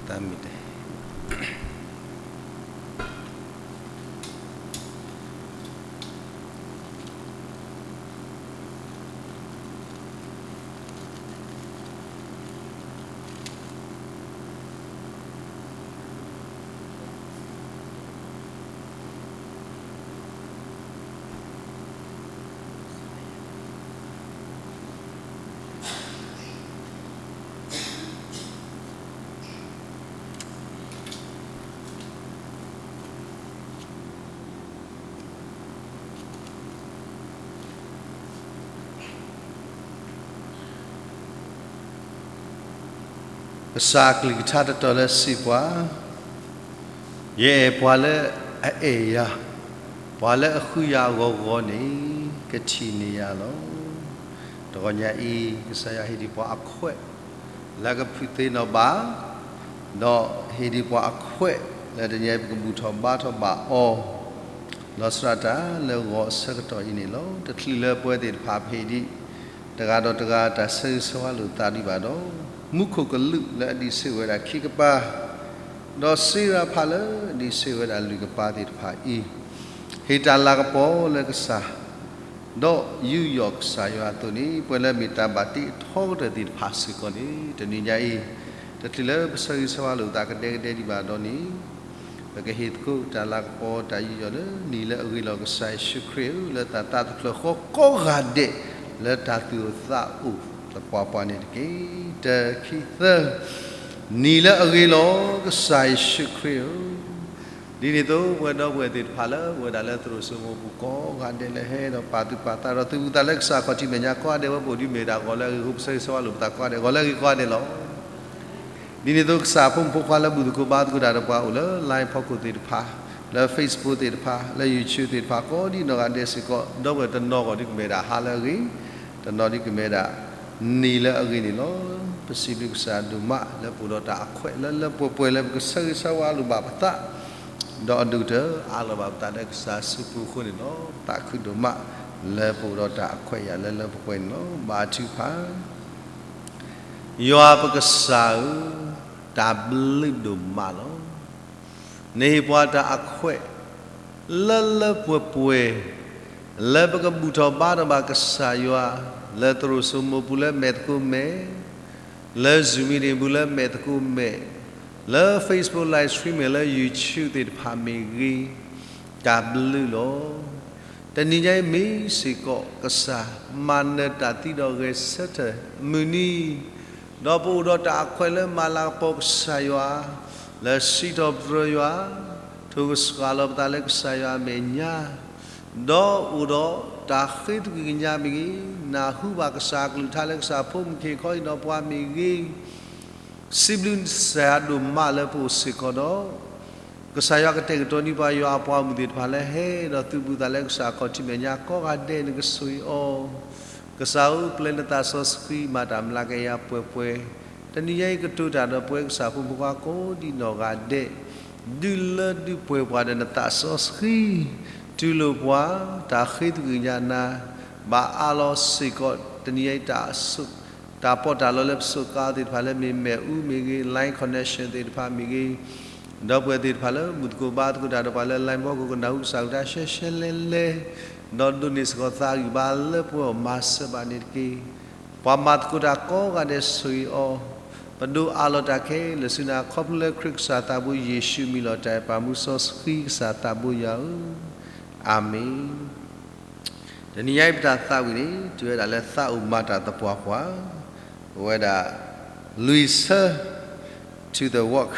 သးမံၤတဲ. ကစၢ်အကလုၢ်ကထါတတီၤလၢစံးပှၤ, ယအဲၣ်ပှၤလၢအအဲၣ်ယၤ, ပှၤလၢအဃုယၤအဂီၢ်ဂီၢ်န့ၣ် ကထံၣ်န့ၢ်ယၤလီၤ. တဂီၤညါအံၤ ကစၢ်ယွၤဟ့ၣ်ဒံးပှၤအခွဲး လၢကဖုသ့ၣ်နီၣ်ဘၣ်, ဒီးဟ့ၣ်ဒံးပှၤအခွဲး လၢတနံၤအံၤပကဘူၣ်ထီၣ်ဘါထီၣ်ဘၣ်အီၤ လီၤစှၤတၢ်လၢဂီၤအဆၢကတီၢ်အံၤန့ၣ်လီၤ. တချုးလၢပဝဲသ့ၣ်တဖၣ်ပဟ့ၣ်ဒံး တဂၤဒီးတဂၤတၢ်ဆၢဂ့ၤဆၢဝါလိာ်သးဒံးဘၣ်ဒီး, မူခိၣ်ကလူးလၢအဒံးဆှၢဝဲဒၣ်ခံကပၤ, ဒီးစ့ရၤဖးလၢအဒံးဆှၢဝဲဒၣ်လွံၢ်ကပၤသ့ၣ်တဖၣ်အံၤ, ဟ့ၣ်တၢ်လၤကပီၤလၢကစၢ် ဒီးယူးယီၣ်ကစၢ်ယွၤအသိးန့ၣ်, ပှၤလၢမ့ၢ်တၢ်ဘၣ်တ့အထီကတၢၢ်သ့ၣ်တဖၣ်စ့ၢ်ကီးန့ၣ် တနံၤညါအံၤ တချုးလၢပဆၢဂ့ၤဆၢဝါလိာ်သးကဒဲကဒဲဒံးဘၣ်ဒီးန့ၣ်, ပကဟ့ၣ်သကိးတၢ်လၤကပီၤတၢ်ယူးယီၣ်လၢနံၤလၢအဂ့ၤလီၤ. ကစၢ်ယ့ၣ်ၡူးခရံာ်ဧၢ, လၢတၢ်သးတဖျၢၣ်ဃီကိးဂၤဒဲး လၢတၢ်သူၣ်အိၣ်သးအိၣ်သပှၢ်ပှၢ်န့ၣ်တက့ၢ်. တၢ ခံ သၢ, နံၤလၢအဂ့ၤလီၤ ကစၢ်ယ့ၣ်ၡူးခရံာ်ဧၢ. ဒ်န့ၣ်အသိး ပဝဲဒီပုၢ်ဝဲၢ်သ့ၣ်တဖၣ်လၢ အိၣ်ဝဲဒၣ်လၢသရိာ်စိမိၤပူၤကိးဂၤဒဲးလၢဟဲဒီးပာ်သူၣ်ပာ်သးဒီးသူၣ်ပူၤသးလၢကစၢ်ခီၣ်ထံးမဲာ်ညါကိးဂၤဒဲး ဝဲပအိၣ်ဒ်မ့ၢ်ဒၣ်ဂီၤလၢအဂ့ၤအဃိ ပဆၢဂ့ၤဆၢဝါလိာ်ပသးကိးဂၤဒဲး ဂီၤလၢအဂ့ၤကိးဂၤဒဲးလီၤ. ဒ်န့ၣ်အသိးကစၢ်အဖိမုၣ်ဖိခွါလၢဘူၣ်သကိးဘါသကိးတၢ်ဒီးပှၤအိၣ်လၢ line ဖီခိၣ်သ့ၣ်တဖၣ်, လၢ Facebook သ့ၣ်တဖၣ်, လၢ YouTube သ့ၣ်တဖၣ် ကိးဒံနီၢ်ဂၤဒဲးစ့ၢ်ကီး, ဒီပုၢ်ဝဲၢ်တနီၤဂီၢ်ဒ်ကမ့ၢ်ဒၣ်ဟါလၢအဂ့ၤ, တနီၤဒ်ကမ့ၢ်ဒၣ် နံၤလၢအဂ့ၤန့ၣ်လီၤ. ပစံးဘျုးကစၢ်ဒိၣ်မးလၢပအိၣ်ဒီးတၢ်အခွဲးလၢလၢပှဲၤပှဲၤလၢပကဆၢဂ့ၤဆၢဝါလိာ်ဘၣ်ပသး, ဒီးအဒိၣ်ကတၢၢ်အးလီၤဘၣ်ပသးလၢကစၢ်အစုပူၤအဃိန့ၣ်လီၤ. သးခုဒိၣ်မးလၢပအိၣ်ဒီးတၢ်အခွဲးယာ်လၢလၢပှဲၤပှဲၤန့ၣ်လီၤ. ဘါထုကဖၣ် ယွၤပကစၢ်ဧၢ, တၢ်ဘျုးဒိၣ်မးလီၤ. နဟ့ၣ်ပှၤတၢ်အခွဲး လၢလၢပှဲၤပှဲၤ လၢပကဘူၣ်ထီၣ်ဘါထီၣ်ဘၣ်ကစၢ်ယွၤ, လၢသရိာ်စိမိၤပူၤလၢမဲာ်သကိးမဲာ်, လၢ Zoom meeting ပူၤလၢမဲာ်သကိးမဲာ်, လၢ Facebook live streaming လၢ YouTube သ့ၣ်တဖၣ်မ့ၢ်ဂ့ၤ, တၢ်ဘျုးလီၤ. တနံၤညါအံၤမ့ၢ်စ့ၢ်ကီး ကစၢ်မၤနၢၤတၢ်သံဒီးဂဲၤဆၢထၢၣ်မုၢ်နံၤ, ဒီးပအိၣ်ဒီးတၢ်အခွဲးလၢမၤလၤကပီၤကစၢ်ယွၤ, လၢစံးထီၣ်ပတြၢၤယွၤ, ထိၣ်ကစှၤလီၤပသးလၢကစၢ်ယွၤအမဲာ်ညါ, ဒီးအိၣ်ဒီးတၢ်ဃ့သကွံၢ်ကညးမ့ၢ်ဂ့ၤ, နၢ်ဟူဘၣ်ကစၢ်အကလုၢ်ကထါလၢကစၢ်ဖိမုၣ်က့ၤခီအံၤဒီးပှၤမ့ၢ်ဂ့ၤ, စံးဘျုးကစၢ်ယွၤဒိၣ်မးလၢပအိၣ်စ့ၢ်ကီးဒီး ကစၢ်ယွၤကတဲာ်ကတီၤန့ၢ်ပှၤယွၤအပှၤဂီၢ်မုၢ်သ့ၣ်တဖၣ်လၢဟဲဒီးသုးဘူးသးလၢကစၢ်ခီၣ်ထံးမဲာ်ညါကိးဂၤဒဲးန့ၣ်ကဆိၣ်ဂ့ၤအီၤ, ကစၢ်ဧၢ ပျဲနသးစီဆှံမၤတၢ်မျးကယၤပှဲၤပှဲၤ, တနံၤညါအံၤကတိၤတၢ်ဒီးပဝဲကစၢ်ဖိမုၣ် ဖိခွါကိးဒံနီၢ်ဂၤဒဲး, ဒုးလၢဒုးပှဲၤပှၤဒီးနသးစီဆှံ, တူၢ်လိာ်ပှၤ, တၢ်ဃ့သကွံၢ်ကညးနၤ, ဘၣ်အးလီၤစ့ၢ်ကီး တနံၤညါအံၤတၢ်အစိၣ် တၢ်ပီးတၢ်လီလၢပစိးကါသ့ၣ်တဖၣ်လၢမ့ၢ်မဲာ်အူမ့ၢ်ဂ့ၤ, line connection သ့ၣ်တဖၣ်မ့ၢ်ဂ့ၤ, ဒီပုၢ်ဝဲၢ်သ့ၣ်တဖၣ်လၢဘူၣ်သကိးဘါသကိးတၢ်ဒီးပှၤလၢ line ဖီခိၣ်ကနၢ်ဟူကစၢ်ကလုၢ်ကထါရှဲရှဲလဲၣ်လဲၣ်, ဒီးဒိးန့ၢ်စ့ၢ်ကီးသးဂံၢ်ဘါလၢပှၤအီၤမၤစၢၤဘၣ်န့ၣ်တက့ၢ်. ပှၤမၤသကိးတၢ်ကိးဂၤဒဲးဆိၣ်ဂ့ၤအီၤ, ပဒိးအးလီၤတၢ်ခဲလၢာ်ဆူနၤခီဖျိလၢခရံာ်ကစၢ်သးဘိယ့ၣ်ၡူးမံၤလီၤတၢ်အံၤပၢ်မူစီဆှံကစၢ်သးဘိယွၤဧၢ, အၤမ့ၣ်. တနံၤညါအံၤပတၢ်သးဝံၣ်န့ၣ် တုၤဝဲဒၣ်လၢသးအိၣ်မၤတၢ်သပှၢ်ပှၢ်, အဝဲဒၣ် လွံၢ်ဆၢ to the work,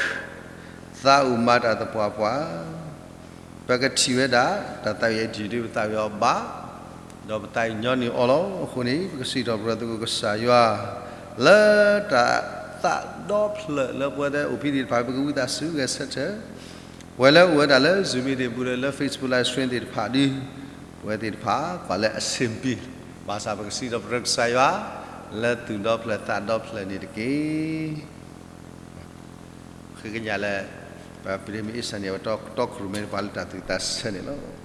သးအိၣ်မၤတၢ်သပှၢ်ပှၢ်, ပကထံၣ်ဝဲဒၣ် တၢ်သးဝံၣ်အံၤတုၤဒ်ပသးဝံၣ်အီၤဘၣ်, ဒီးပသးညီနုၢ်အီၤလီၤ. အဃိန့ၣ် ပကစံးထီၣ်ပတြၢၤသကိးကစၢ်ယွၤ လၢတၢ်သးဒီဖျၢၣ်လၢပဝဲသ့ၣ်အိၣ်ဖဲသ့ၣ်တဖၣ် ပကဝံသးစူၤဂဲၤဆၢထၢၣ် ပှၤလၢအိၣ်ဝဲဒၣ်လၢ Zoom meeting ပူၤဒီးလၢ Facebook live stream သ့ၣ်တဖၣ်ဒီး ပဝဲသ့ၣ်တဖၣ် ပှၤလၢအဆင်ပြေ ဘၣ်ဆၣ်ပကစံးထီၣ်ပတြၢၤကစၢ်ယွၤ လၢသူၣ်ဒီဖျၢၣ်သးဒီဖျၢၣ်န့ၣ်တက့ၢ်. ဃ့ကညးလၢ ပပဒ့မ့ၢ်အ့ၣ်စၢ်န့ၣ် အဝဲတီခိၣ်ရိၣ်မဲပှၤလၢတၢ်သူၣ်သးဆၢန့ၣ်လီၤ.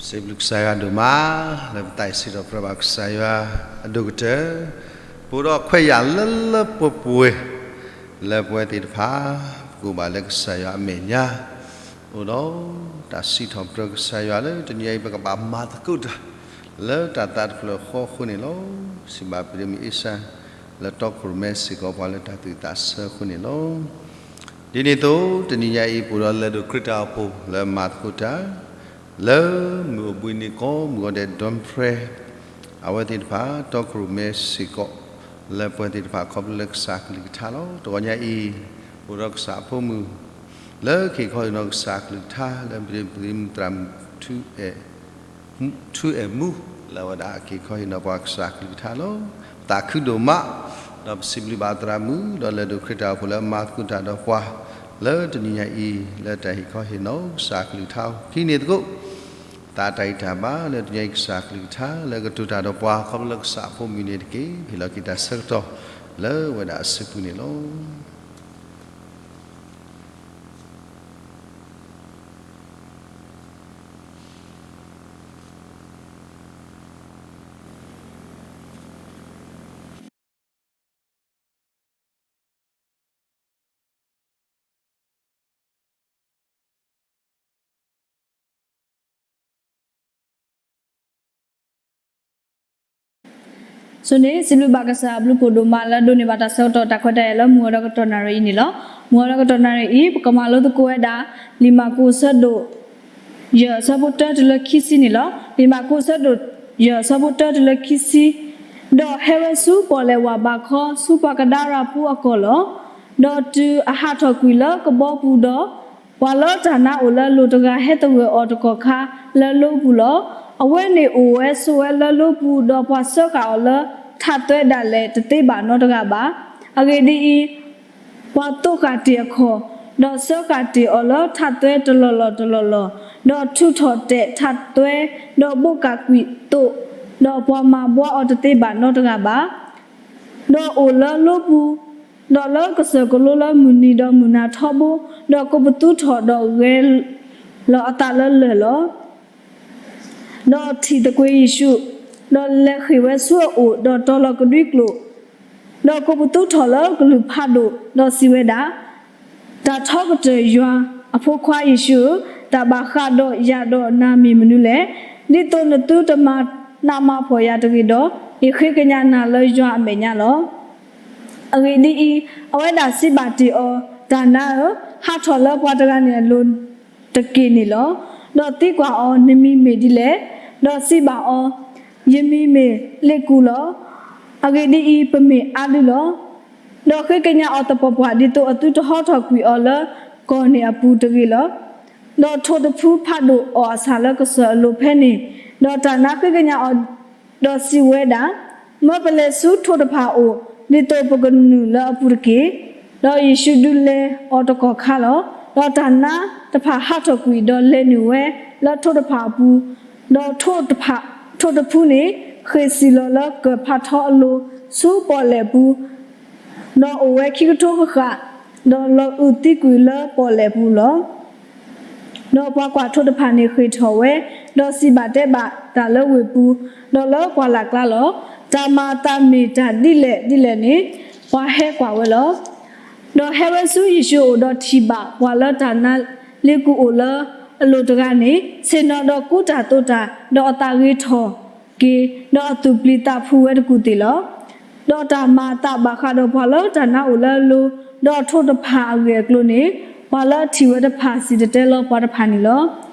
စံးဘျုးကစၢ်ယွၤဒိၣ်မး လၢပသးစံးထီၣ်ပတြၢၤဘၣ်ကစၢ်ယွၤအဒိၣ်ကတၢၢ်, ပအိၣ်ဒီးခွဲးယာ်လၢလၢပှဲၤပှဲၤ လၢပဝဲသ့ၣ်တဖၣ် ပကအိၣ်ဘၣ်လၢကစၢ်ယွၤအမဲာ်ညါ, အိၣ်ဒီးတၢ်စံးထီၣ်ပတြၢၤကစၢ်ယွၤလၢတနံၤအံၤ ပကဘၣ်မၤသကိးတၢ် လၢတၢ်သးတဖျၢၣ်ဃီအဃိန့ၣ်လီၤ. စံးဘၣ်ပဒ့မုၣ်အ့ၡါ လၢတီခိၣ်ရိၣ်မဲစ့ၢ်ကီး ပှၤလၢတၢ်သူၣ်ဝံၣ်သးဆၢအဃိန့ၣ်လီၤ. ဒ်န့ၣ်အသိး တနံၤညါအံၤ ပအိၣ်ဒီးလဲၤဒိးခရံာ်တၢ်အိၣ်ဖှိၣ်လၢမၤသကိးတၢ် လၢမုၢ်အိၣ်ဘှံးနံၤကိးမုၢ်ဂီၤဒဲး ဒွၣ်ဖရဲ အဝဲသ့ၣ်တဖၣ် တီခိၣ်ရိၣ်မဲစ့ၢ်ကီး လၢပဝဲသ့ၣ်တဖၣ်ခီဖျိလၢကစၢ်ကလုၢ်ကထါလီၤ. တဂီၤညါအံၤ ပအိၣ်ဒီးကစၢ်အဖိမုၣ် လၢက့ၤခီဟ့ၣ်နီၤကစၢ်ကလုၢ်ကထါ လၢပဒ့မုၣ်သရၣ်မုၣ် ထူအဲၣ်မူ လၢအဝဲဒၣ်က့ၤခီဟ့ၣ်နီၤပှၤကစၢ်ကလုၢ်ကထါလီၤ. သးခုဒိၣ်မး ဒီးပစံးဘျုးဘၣ်သရၣ်မုၣ် ဒီးလဲၤဒိးခရံာ်တၢ်အိၣ်ဖှိၣ်လၢမၤသကိးတၢ်ဒီးပှၤ လၢတနံၤညါအံၤ လၢတၢ်ဟ့ၣ်ခီဟ့ၣ်နီၤကစၢ်ကလုၢ်ကထါအခံန့ၣ်သကိး သးတၢ်ဂံၢ်တၢ်ဘါလၢတနံၤညါအံၤ ကစၢ်ကလုၢ်ကထါ လၢကတိၤတၢ်ဒီးပှၤ ခီဖျိလၢကစၢ်အဖိမုၣ်န့ၣ်တက့ၢ်. ဟ့ၣ်လီၤက့ၤတၢ်ဆၢကတီၢ် လၢဝဲဒၣ်အစုပူၤန့ၣ်လီၤ. ဆိန့ၣ် စံးဘျုးဘၣ်ကစၢ်အဘျုးအဖှိၣ်ဒိၣ်မးလၢဒိးန့ၢ်ဘၣ်တၢ်ဆၢကတီၢ်တၢ်ခွဲးတၢ်ယာ်လၢမုၢ်ဂီၤဒီးကတီၢ်နၣ်ရံၣ်အံၤန့ၣ်လီၤ. မုၢ်ဂီၤဒီးကတီၢ်နၣ်ရံၣ်အံၤ ပကမၤလိသကိးဝဲဒၣ် လံာ်မၢ်ကူးအဆၢဒိၣ် ယဲၢ်အဆၢဖိတၢတုၤလၢခံဆံန့ၣ်လီၤ. လံာ်မၢ်ကူးအဆၢဒိၣ် ယဲၢ်အဆၢဖိတၢတုၤလၢခံဆံ, ဒီးဟဲဝဲဆူပီၣ်လဲၣ်ဝးဘးခီ ဆူပှၤကဒါရၢ်ဖိအကီၢ်လီၤ. ဒီးတုၤအဟးထီၣ်ကွံာ်လၢကဘီပူၤဒီး ပှၤလၢတၢ်နါအိၣ်လၢအလိၤတဂၤဟဲသဂၢၢ်အီၤတကီၢ်ခါလၢလိပူၤလီၤ. အဝဲန့ၣ်အိၣ်ဝဲဆိးဝဲလၢလိပူၤ, ဒီးပှၤစၢဃာ်အီၤလၢထးသွဲဒၣ်လဲာ်တသ့ဘၣ်နီတဂၤဘၣ်. အဂ့ၢ်ဒ်အံၤ, ပှၤသိးဃာ်တ့ၢ်အခီၣ်, ဒီးစၢဃာ်တ့ၢ်အီၤလၢထးသွဲတလီၢ်လီၢ်တလီၢ်လီၢ်, ဒီးထုးထီၣ်တဲာ်ထးသွဲ, ဒီးဘိးကးကွံာ်သိး, ဒီးပှၤမၤဘှါအီၤတသ့ဘၣ်နီတဂၤဘၣ်. ဒီးအိၣ်လၢလိပူၤ, ဒီးလၢကစၢၢ်ကလိလၢမုၢ်နံၤဒီးမုၢ်နၤထီဘိ, ဒီးကိးပသူထီၣ်ဒီးဂဲၤလီၤအသးလၢလၢၢ်လီၤ. ဒီးထံၣ်သကွ့ၤယ့ၣ်ၡူး, ဒီးလဲၤဃ့ၢ်ဝဲဆူအအိၣ်, ဒီးတီၤလီၤကဒွံကျိာ်, ဒီးကိးပသူထီၣ်လၢကလုၢ်ဖးဒိၣ်, ဒီးစံးဝဲဒၣ်, တၢ်ထီကတၢၢ်ယွၤအဖိခွါယ့ၣ်ၡူးဧၢ, တၢ်ဘၣ်ဃးဒီးယၤဒီးနၤမ့ၢ်မနုၤလဲၣ်. ဒ်သိးနသုတမၤနးမၤဖှီၣ်ယၤတဂ့ၤဒီး, ယဃ့ကညးနၤလၢယွၤအမဲာ်ညါလီၤ. အဂ့ၢ်ဒ်အံၤ, အဝဲဒၣ်စံးဘၣ်တ့ၢ်အီၤ, တၢ်နါဧၢ, ဟးထီၣ်လၢပှၤတဂၤန့ၣ်အလိၤတက့ၢ်န့ၣ်လီၤ. ဒီးသံကွၢ်အီၤ, နမံၤမ့ၢ်ဒ်လဲၣ်. ဒီးစံးဘၣ်အီၤ, ယမံၤမ့ၢ်လ့ကူလီၤ. အဂ့ၢ်ဒ်အံၤ, ပမ့ၢ်အါဒုလီၤ. ဒီးဃ့ကညးအီၤသပှၢ်ပှၢ် ဒ်သိးအသုတဟီထီၣ်ကွံာ်အီၤလၢကီၢ်န့ၣ်အပူၤတဂ့ၤလီၤ. ဒီးထိးတဖုဖးဒိၣ်အီၣ်အဆၣ်လၢကစၢၢ်အလိၤဖဲန့ၣ်, ဒီးတၢ်နါဃ့ကညးအီၤ, ဒီးစံးဝဲဒၣ်, မၢပလဲၤဆူထိးတဖၣ်အအိၣ်, ဒ်သိးပကနုာ်လၢအပူၤတက့ၢ်. ဒီးယ့ၣ်ၡူးဒုးလဲၤအီၤတကီၢ်ခါလီၤ. ဒီးတၢ်နါတဖၣ်ဟးထီၣ်ကွံာ်, ဒီးလဲၤနုာ်ဝဲလၢထိးတဖၣ်အပူၤ, ဒီးထိးတဖုန့ၣ်ဃ့ၢ်စံၣ်လီၤလၢကၢၢ်ဖးထီအလိၤ ဆူပီၣ်လဲၣ်ပူၤ, ဒီးအိၣ်ဝဲခံကထိဃၣ်ဃၣ်, ဒီးလီၤအုးသံကွံာ်လၢပီၣ်လဲၣ်ပူၤလီၤ. ဒီးပှၤကွၢ်ထိးတဖၣ်န့ၣ်ဃ့ၢ်ထီၣ်ဝဲ, ဒီးစံးဘၣ်တဲဘၣ်တၢ်လၢဝ့ၢ်ပူၤ, ဒီးလၢပှၢ်လၢ်ကျါလီၤ. တၢ်မၤအသးမ့ၢ်တၢ်ဒ်လဲၣ်ဒ်လဲၣ်န့ၣ်, ပှၤဟဲကွၢ်ဝဲလီၤ. ဒီးဟဲဝဲဆူယ့ၣ်ၡူးအအိၣ်, ဒီးထံၣ်ဘၣ်ပှၤလၢတၢ်နါလ့ကူအိၣ်လၢအလိၤတဂၤန့ၣ်, ဆ့ၣ်နီၤဒီးကူတၢ်သိးတၢ်, ဒီးအသးဂ့ၤထီၣ်က့ၤ, ဒီးအသူၣ်ပျံၤသးဖုးဝဲတကူၢ်သ့ၣ်လီၤ. ဒီးတၢ်မၤအသးဘၣ်ဃးဒီးပှၤလၢတၢ်နါအိၣ်လၢအလိၤ, ဒီးထိးတဖၣ်အဂ့ၢ်အကျိၤန့ၣ်, ပှၤလၢအထံၣ်ဝဲတဖၣ်စံၣ်တဲၤတဲလီၤပှၤတဖၣ်န့ၣ်လီၤ.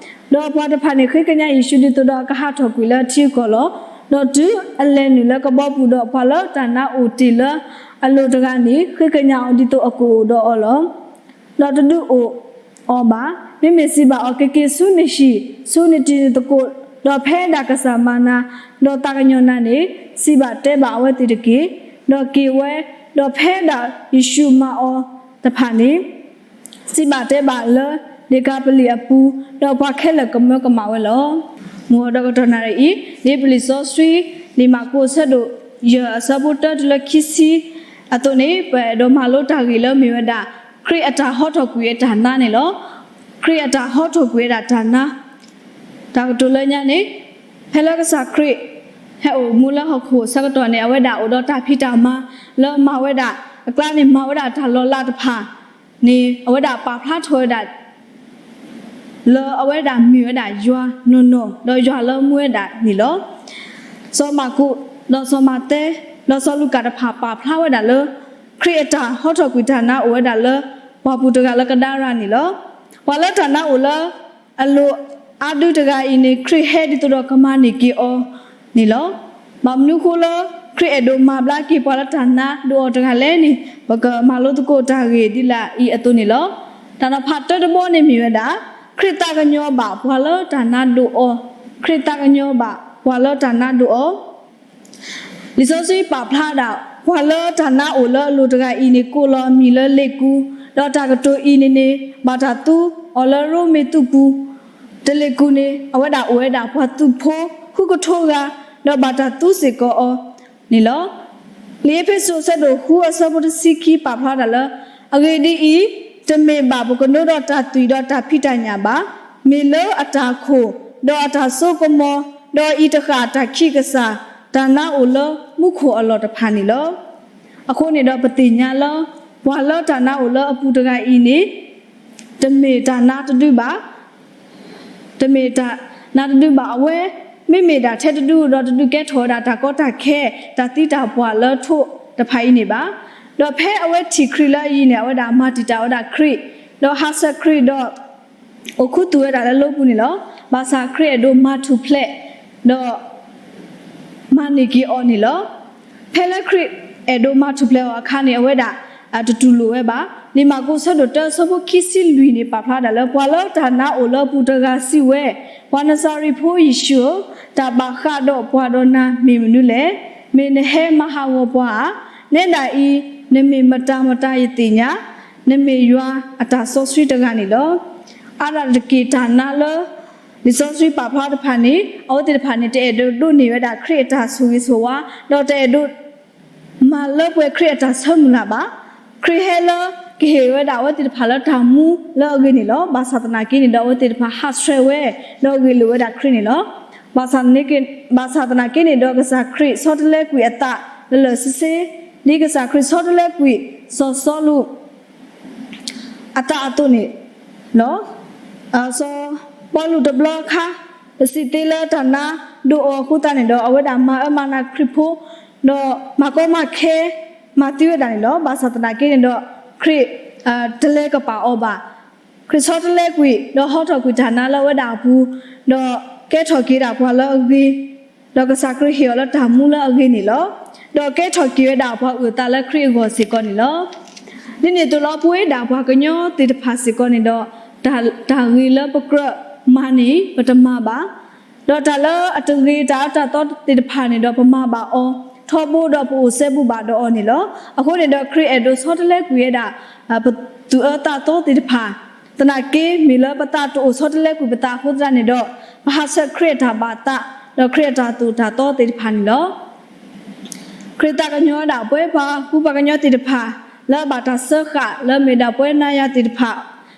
ဒီးပှၤတဖၣ်န့ၣ်ဃ့ကညးယ့ၣ်ၡူး ဒ်သိးဒီးအကဟးထီၣ်ကွံာ်လၢအထံအကီၢ်လီၤ. ဒီးတုၤအလဲၤနုာ်လၢကဘီပူၤဒီး, ပှၤလၢတၢ်နါအိၣ်တ့ၢ်လၢအလိၤတဂၤန့ၣ် ဃ့ကညးအီၤဒ်သိးအကအိၣ်ဒီးအီၤလီၤ. ဒီးတဒုးအိၣ်အီၤဘၣ်. မ့မ့ၢ်စံးဘၣ်အီၤ, က့ၤက့ၤဆူနဟံၣ်, ဆူနတံၤနသကိး, ဒီးဖဲဒၣ်ကစၢ်မၤနၤ, ဒီးသးကညီၤနၤန့ၣ်, စံးဘၣ်တဲဘၣ်အဝဲသ့ၣ်တက့ၢ်. ဒီးက့ၤဝဲ, ဒီးဖဲဒၣ်ယ့ၣ်ၡူးမၤအီၤတဖၣ်န့ၣ်, စံးဘၣ်တဲဘၣ်လၢဒ့ကၤပလံၣ်အပူၤ, ဒီးပှၤခဲလၢာ်ကမၢကမၣ်ဝဲလီၤ. မုၢ်ဂီၤဒီးကတီၢ်နၣ်ရံၣ်အံၤ, လံာ်ပလံာ်စီဆှံ, လံာ်မၢ်ကူးအဆၢဒိၣ်ယဲၢ် အဆၢဖိတၢတုၤလၢခံဆံအသိးန့ၣ်, ပအဲၣ်ဒိးမၤလိတၢ်ဂ့ၢ်လၢမ့ၢ်ဝဲဒၣ်, ခရံာ်အတၢ်ဟီထီၣ်ကွံာ်အတၢ်နါန့ၣ်လီၤ. ခရံာ်အတၢ်ဟီထီၣ်ကွံာ်ဝဲဒၣ်တၢ်နါ တၢ်ကတိၤလၢညါန့ၣ်, ဖဲလၢကစၢ်ခရံာ် ဟဲအိၣ်မူလၢဟီၣ်ခိၣ်ဆၢကတီၢ်န့ၣ် အဝဲဒၣ်အိၣ်ဒီးတၢ်ဖံးတၢ်မၤလၢမၤဝဲဒၣ်, အကျါန့ၣ် မၤဝဲဒၣ်တၢ်လီၤလးတဖၣ်န့ၣ် အဝဲဒၣ်ပာ်ဖျါထီၣ်ဝဲဒၣ် လၢအဝဲဒၣ်မ့ၢ်ဝဲဒၣ်ယွၤနီၢ်နီၢ် ဒီးယွၤလၢမူဝဲဒၣ်န့ၣ်လီၤ. စီၤမၢ်ကူး ဒီးစီၤမးသဲ ဒီးစီၤလူၤကၣ်တဖၣ်ပာ်ဖျါဝဲဒၣ်လၢ ခရံာ်အတၢ်ဟီထီၣ်ကွံာ်တၢ်နါအိၣ်ဝဲဒၣ်လၢ ပှၤပူၤတဂၤလၢကဒါရၤန့ၣ်လီၤ. ပှၤလၢတၢ်နါအိၣ်လၢအလိၤအါဒုတဂၤအံၤန့ၣ် ခရံာ်ဟဲဒ်သိးဒီးကမၤန့ၢ်က့ၤအီၤန့ၣ်လီၤ. ဘၣ်မနုၤအဃိလၢ ခရံာ်အဲၣ်ဒိးမၤဘျါက့ၤပှၤလၢတၢ်နါဒိၣ်အီၤတဂၤလဲၣ်န့ၣ် ပကမၤလိသကိးတၢ်ဂ့ၢ်ဒ်လာ်အံၤအသိးန့ၣ်လီၤ. တၢ်နီၤဖးတၢတဘီန့ၣ်မ့ၢ်ဝဲဒၣ် ခရံာ်သးကညီၤဘၣ်ပှၤလၢတၢ်နါဒိၣ်အီၤ, ခရံာ်သးကညီၤဘၣ်ပှၤလၢတၢ်နါဒိၣ်အီၤ လံာ်စီဆှံပာ်ဖျါဒၣ် ပှၤလၢတၢ်နါအိၣ်လၢအလိၤတဂၤအံၤန့ၣ် ကိးလီၤအမံၤလၢလ့ၣ်ကူ, ဒီးတၢ်ကတိၤအံၤန့ၣ်န့ၣ် ဘၣ်တၢ်သူအီၤလၢရိမ့ၤသူပူၤ, တလ့ၣ်ကူန့ၣ် အဝဲဒၣ်အိၣ်ဝဲဒၣ်ပှၤသုးဖိဃုကထိဂၤ, ဒီးဘၣ်တၢ်သူစ့ၢ်ကီးအီၤန့ၣ်လီၤ. လံာ်အ့းဖ့းစူးအဆၢဒိၣ်ဃုအဆၢဖိတဆံခံပာ်ဖျါဒၣ်လၢ အဂ့ၢ်ဒ်အံၤ, တမ့ၢ်ဘၣ်ပကနိဒီးတၢ်သွံၣ်ဒီးတၢ်ဖံးတၢ်ညၣ်ဘၣ်, မ့ၢ်လၢအတၢ်ခိၣ်, ဒီးအတၢ်စိကမီၤ, ဒီးအံၤတဃၣ်တၢ်ခံးကစၢ်, တၢ်နါအိၣ်လၢမူခိၣ်အလီၢ်တဖၣ်န့ၣ်လီၤ. အဃိန့ၣ်ဒီးပသ့ၣ်ညါလၢ ပှၤလၢတၢ်နါအိၣ်လၢအပူၤတဂၤအံၤန့ၣ် တမ့ၢ်တၢ်နါတဒုဘၣ် တမ့ၢ်တၢ်နါတဒုဘၣ် အဝဲ မ့မ့ၢ်ဒၣ်ထဲတဒုဒီးတဒုကဲထီၣ်ဝဲဒၣ်တၢ်ကီတၢ်ခဲ တၢ်သံတၢ်ပှၢ်လၢထိးတဖၣ်အံၤန့ၣ်ဘၣ်. ဒီးဖဲအဝဲထံၣ်ခရံာ်လၢအယံၤန့ၣ် အဝဲဒၣ်မၤတံာ်တာ်ဝဲဒၣ်ခရံာ်, ဒီးဟးဆှဲးခရံာ်ဒီး အိၣ်ခူသူၣ်ဝဲဒၣ်လၢလိပူၤန့ၣ်လီၤ. ဘၣ်ဆၣ်ခရံာ်အဲၣ်ဒိးမၤထူၣ်ဖျဲး ဒီး မၤန့ၢ်က့ၤအီၤန့ၣ်လီၤ. ဖဲလၢခရံာ်အဲၣ်ဒိးမၤထူၣ်ဖျဲးအီၤအခါန့ၣ် အဝဲဒၣ် တတူၢ်လိာ်ဝဲဘၣ်. လံာ်မၢ်ကူးဆၢဒိၣ်တၢအဆၢဖိခံဆံလွံၢ်န့ၣ် ပာ်ဖျါဒၣ်လၢ ပှၤလၢတၢ်နါအိၣ်လၢအပူၤတဂၤစံးဝဲ, ပှၤနစၤရ့းဖိယ့ၣ်ၡူးဧၢ, တၢ်ဘၣ်ဃးဒီးပှၤဒီးနၤမ့ၢ်မနုၤလဲၣ်. မ့ၢ်နဟဲမၤဟးဂီၤပှၤဧါ. နဲဒၣ်အံၤ နမ့ၢ်မတၤမတၤယသ့ၣ်ညါ, နမ့ၢ်ယွၤအတၢ်စီဆှံတဂၤန့ၣ်လီၤ. အါဒၣ်တက့ၢ်တၢ်နါလၢ လံာ်စီဆှံပာ်ဖျါတဖၣ်န့ၣ် အဝဲသ့ၣ်တဖၣ်န့ၣ် တအဲၣ်ဒိးဒိးန့ၢ်ဝဲဒၣ်ခရံာ်အတၢ်ဆိၣ်ဂ့ၤဆိၣ်ဝါ, ဒီးတအဲၣ်ဒိး မၤလၢပှဲၤခရံာ်အတၢ်ဆၢမုၢ်လၢ်ဘၣ်. ခရံာ်ဟဲလၢကဟ့ၣ်ဝဲဒၣ်အဝဲသ့ၣ်တဖၣ်လၢတၢ်မူလၢအဂ့ၤန့ၣ်လီၤ. ဘၣ်ဆၣ်သနာ်က့န့ၣ်ဒီး အဝဲသ့ၣ်တဖၣ်ဟးဆှဲးဝဲ ဒီးဂ့ၢ်လိာ်ဝဲဒၣ်ခရံာ်န့ၣ်လီၤ. ဘၣ်ဆၣ်သနာ်က့န့ၣ်ဒီး ကစၢ်ခရံာ်ဆီတလဲကွံာ်အသးလၢာ်လၢာ်ဆ့ဆ့, ဒ်ကစၢ်ခရံာ်ဆီတလဲကွံာ်စီၤစီလူး အသးအသိးန့ၣ်လီၤ. စီၤပီလူးတဘျီခါ ပစံးသ့လၢတၢ်နါဒိၣ်အီၤအဃိသတးန့ၣ်ဒီး အဝဲဒၣ်မၤအၢမၤနးခရံာ်ဖိ, ဒီးမၤကီမၤခဲ မၤသံဝဲဒၣ်န့ၣ်လီၤ. ဘၣ်ဆၣ်သနာ်က့န့ၣ်ဒီး ခရံာ် တလဲကပာ်အီၤဘၣ်. ခရံာ်ဆီတလဲကွံာ် ဒီးဟီထီၣ်ကွံာ်တၢ်နါလၢအဝဲဒၣ်အပူၤ, ဒီးကဲထီၣ်က့ၤဒၣ်ပှၤလၢအဂ့ၤ, ဒီးကစၢ်ခရံာ်ဟ့ၣ်အီၤလၢတၢ်မူလၢအဂ့ၤန့ၣ်လီၤ. ဒီးကဲထီၣ်က့ၤဝဲဒၣ်ပှၤအုၣ်အသးလၢခရံာ်အဂီၢ်စ့ၢ်ကီးန့ၣ်လီၤ. ဒ်န့ၣ်အသိးလီၤ ပဝဲဒၣ်ပှၤကညီသ့ၣ်တဖၣ်စ့ၢ်ကီးန့ၣ်ဒီး တၢ်ဂ့ၤလၢပကြၢးမၤန့ၣ် ပတမၤဘၣ်. ဒီးတၢ်လၢအတဂ့ၤတၢ်အၢတၢ်သီသ့ၣ်တဖၣ်န့ၣ်ဒီး ပမၤဘၣ်အီၤ ထီဘိဒီးပအိၣ်စဲဘူးဘၣ်ဒီးအီၤန့ၣ်လီၤ. အဃိန့ၣ်ဒီး ခရံာ်အဲၣ်ဒိးဆီတလဲကွံာ်ဝဲဒၣ် ပသူၣ်အၢသးသီသ့ၣ်တဖၣ် သနာ်က့ မ့ၢ်လၢပသးတအိၣ်ဆီတလဲကွံာ်ပသးအဃိသတးန့ၣ်ဒီး ပဟးဆှဲးခရံာ်အတၢ်ဘၣ်သး ဒီးခရံာ်အတၢ်သိၣ်တၢ်သီသ့ၣ်တဖၣ်န့ၣ်လီၤ. ခရံာ်သးကညီၤဝဲဒၣ်ပဝဲပှၤကူပှၤကညီသ့ၣ်တဖၣ် လၢအဘၣ်တၢ်စၢဃာ်လၢအမ့ၢ်ဒၣ်ပဝဲနၤယၤသ့ၣ်တဖၣ်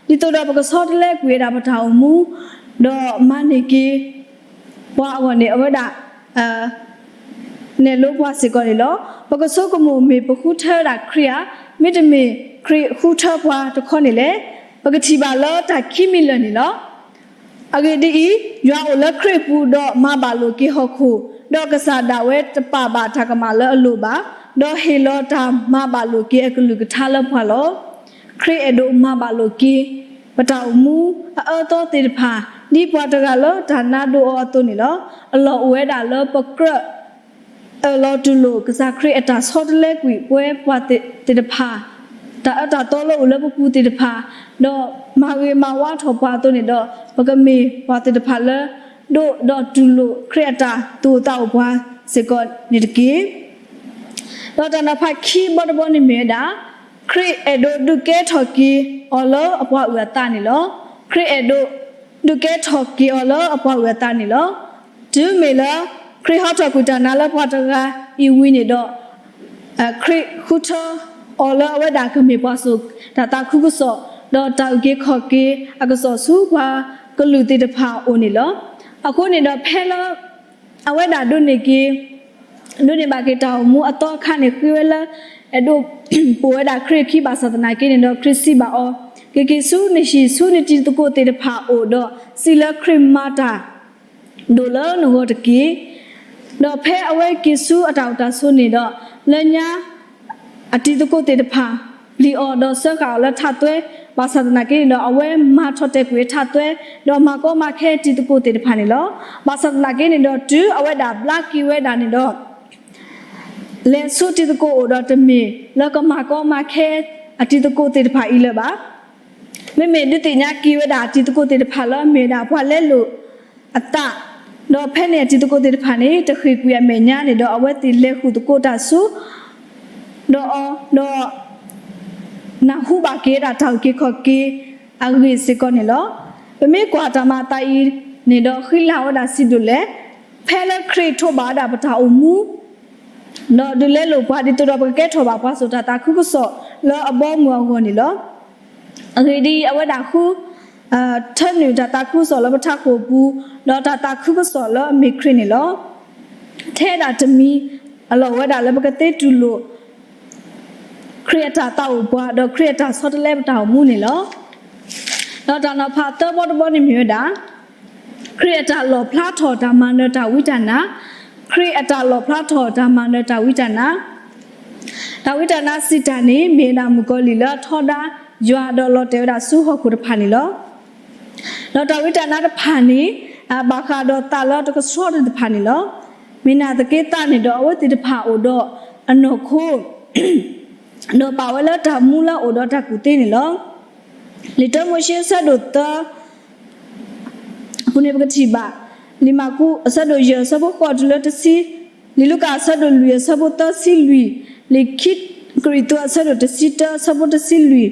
ဒ်သိးဒီးပကဆီတလဲကွံာ်ဝဲဒၣ်ပတၢ်အိၣ်မူ ဒီးမၤန့ၢ်က့ၤ ပှၤအဂီၢ်န့ၣ် အဝဲဒၣ် နဲၣ်လိပှၤစ့ၢ်ကီးန့ၣ်လီၤ. ပကဆိကမိၣ်မ့ၢ်ပဃုထၢဝဲဒၣ်ခရံာ်ဧါ, မ့တမ့ၢ်ခရံာ်ဃုထၢပှၤတခီန့ၣ်လဲၣ်. ပကထံၣ်ဘၣ်လၢတၢ်ခံမံၤလၢာ်န့ၣ်လီၤ. အဂ့ၢ်ဒ်အံၤ, ယွၤအိၣ်လၢခရံာ်အပူၤဒီးမၤဘၣ်လိာ်က့ၤဟီၣ်ခိၣ်, ဒီးကစၢ်ဒၣ်ဝဲတပာ်ဘၣ်တၢ်ကမၣ်လၢအလိၤဘၣ်, ဒီးဟ့ၣ်လီၤတၢ်မၤဘၣ်လိာ်က့ၤအကလုၢ်ကထါလၢပှၤလီၤ. ခရံာ်အဲၣ်ဒိးမၤဘၣ်လိာ်က့ၤ ပတၢ်အိၣ်မူအအၢအသီသ့ၣ်တဖၣ် ဒ်ပှၤတဂၤလၢတၢ်နါဒိၣ်အီၤအသိးန့ၣ်လီၤ. အလီၢ်အိၣ်ဝဲဒၣ်လၢပကြၢး အၢၣ်လီၤတူၢ်လိာ်ကစၢ်ခရံာ်အတၢ်ဆီတလဲကွံာ်ပဝဲပှၤသ့ၣ်တဖၣ်, တၢ်အၢတၢ်သီလၢအိၣ်လၢပပူၤသ့ၣ်တဖၣ်, ဒီးမၤဂ့ၤမၤဝါထီၣ်ပှၤအသိးန့ၣ်ဒီး ပကမ့ၢ်ပှၤသ့ၣ်တဖၣ်လၢ ဒိၣ်ဒီးတူၢ်လိာ်ခရံာ်အတၢ်သူၣ်အိၣ်သးအိၣ်ပှၤစ့ၢ်ကီးန့ၣ်တက့ၢ်. ဒီးတၢ်နီၤဖးခံဘီတဘီန့ၣ်မ့ၢ်ဝဲဒၣ်, ခရံာ်အဲၣ်ဒိးဒုးကဲထီၣ်က့ၤအီၤလၢအပှၤအုၣ်အသးန့ၣ်လီၤ. ခရံာ်အဲၣ်ဒိး ဒုးကဲထီၣ်က့ၤအီၤလၢအပှၤအုၣ်အသးန့ၣ်လီၤ. တုၤမ့ၢ်လၢ ခရံာ်ဟီထီၣ်ကွံာ်တၢ်နါလၢပှၤတဂၤအံၤဝံၤန့ၣ်ဒီး ခရံာ်ဃုထၢအီၤလၢအဝဲဒၣ်ကမ့ၢ်ပှၤစိာ်တၢ်သးခုကစီၣ်, ဒီးတၢ်အုၣ်က့ၤခီၣ်က့ၤအကစီၣ်ဆူပှၤကလုာ်သ့ၣ်တဖၣ်အအိၣ်န့ၣ်လီၤ. အဃိန့ၣ်ဒီးဖဲလၢ အဝဲဒၣ်ဒိးန့ၢ်က့ၤ ဒိးန့ၢ်ဘၣ်က့ၤတၢ်အိၣ်မူအသီအခါန့ၣ် ဃ့ဝဲလၢ အဲၣ်ဒိး ပိာ်ဝဲဒၣ်ခရံာ်အခံ ဘၣ်ဆၣ်သနာ်က့န့ၣ်ဒီး ခရံာ်စံးဘၣ်အီၤ, က့ၤက့ၤဆူနဟံၣ်ဆူနတံၤသကိးသ့ၣ်တဖၣ်အအိၣ်ဒီး စံးလၢခရံာ်မၤတၢ် ဒိၣ်လၢနဂီၢ်တက့ၢ်. ဒီးဖဲအဝဲက့ၤဆူအတၢ်အိၣ်တၢ်ဆိးန့ၣ်ဒီး လၢညါ အတံၤသကိးသ့ၣ်တဖၣ် ပျံၤအီၤဒီးစၢဃာ်အီၤလၢထးသွဲ, ဘၣ်ဆၣ်သနာ်က့န့ၣ်ဒီး အဝဲမၤထီၣ်တဲာ်ကွံာ်ထးသွဲ, ဒီးမၤကီမၤခဲအတံၤသကိးသ့ၣ်တဖၣ်န့ၣ်လီၤ. ဘၣ်ဆၣ်သနာ်က့န့ၣ်ဒီး တုၤအဝဲဒၣ်ဘျါက့ၤဝဲဒၣ်န့ၣ်ဒီး လဲၤဆူတံၤသကိးအိၣ်ဒီး တမ့ၢ်လၢကမၤကီမၤခဲ အတံၤသကိးသ့ၣ်တဖၣ်အံၤလၢၤဘၣ်. မ့မ့ၢ်ဒုးသ့ၣ်ညါက့ၤဝဲဒၣ် အတံၤသကိးသ့ၣ်တဖၣ်လၢအမ့ၢ်ဝဲဒၣ်ပှၤလဲလိာ်အသး, ဒီးဖဲန့ၣ်အတံၤသကိးသ့ၣ်တဖၣ်န့ၣ် တဃ့ၢ်ကွံာ်အမဲာ်ညါန့ၣ်ဒီး အဝဲသ့ၣ်လဲၤဃုာ်သကိးတၢ်ဆူ ဒီးအီၤ, ဒီး နၢ်ဟူဘၣ်က့ၤဝဲဒၣ်တၢ်အုၣ်က့ၤခီၣ်က့ၤအဂ့ၢ်စ့ၢ်ကီးန့ၣ်လီၤ. ပမ့ၢ်ကွၢ်တၢ်မၤအသးအံၤန့ၣ်ဒီး ဃံလၤဝဲဒၣ်စံးဒိၣ်လဲၣ်, ဖဲလၢခရံာ်ထိးဘၣ်ဝဲဒၣ်ပတၢ်အိၣ်မူ ဒီးဒုးလဲလိာ်ပှၤဒ်သိးဒီး ပကကဲထီၣ်ဘၣ်ပှၤစိာ်တၢ်သးခုကစီၣ်လၢအဘီအမုၢ်အဂီၢ်န့ၣ်လီၤ. အဂ့ၢ်ဒ်အံၤ, အဝဲဒၣ်ဃု ထၢနုာ်တၢ်သးခုကစီၣ်လၢပထးခိၣ်အပူၤ, ဒီးတၢ်သးခုကစီၣ်လၢအမ့ၢ်ခရံာ်န့ၣ်လီၤ. ထဲဒၣ်တမံၤ အလီၢ်ဝဲဒၣ်လၢပကသ့တူၢ်လိာ် ခရံာ်အတၢ်သးအိၣ်ပှၤ ဒီးခရံာ်အတၢ်ဆီတလဲပတၢ်အိၣ်မူန့ၣ်လီၤ. ဒီးတၢ်နီၤဖးသၢဘီတဘီန့ၣ်မ့ၢ်ဝဲဒၣ် ခရံာ်အတၢ်လီၣ်ဖျါထီၣ်တၢ်မၤနၢၤတၢ်ဝံတၢ်နါ, ခရံာ်အတၢ်လီၣ်ဖျါထီၣ်တၢ်မၤနၢၤတၢ်ဝံတၢ်နါ, တၢ်ဝံတၢ်နါစံးတၢ်န့ၣ် မ့ၢ်ဝဲဒၣ်မုၣ်ကီၤလံၢ်လၢအထီဒါယွၤဒီးလီၤတဲာ်ဝဲဒၣ်ဆူဟီၣ်ခိၣ်တဖၣ်န့ၣ်လီၤ. ဒီးတၢ်ဝံတၢ်နါတဖၣ်န့ၣ် ဘၣ်ဃးဒီးသးလၢတကဆှီသ့ၣ်တဖၣ်န့ၣ်လီၤ. မ့ၢ်နာ်သက့သးန့ၣ်ဒီး အဝဲသ့ၣ်တဖၣ်အိၣ်ဒီးအနီၢ်ခိ ဒီးပာ်ဝဲလၢတၢ်မူလၢအအိၣ်ဒီးတၢ်ကူၣ်သ့န့ၣ်လီၤ. လံာ်တၢမိၤၡ့အဆၢဒိၣ်သၢ အပူၤန့ၣ်ပကထံၣ်ဘၣ်, လံာ�ၤကူးအဆၢဒိၣ်ယဲၢ်အဆၢဖိဃိးတုၤလၢတဆံ, လံာလူၤကၣ်အဆၢဒိၣ်လွံၢ်အဆၢဖိသၢဆံလွံၢ်, လံာ်ခံကရံၣ်သူးအဆၢဒိၣ်တဆံတၢအဆၢဖိတဆံလွံၢ်,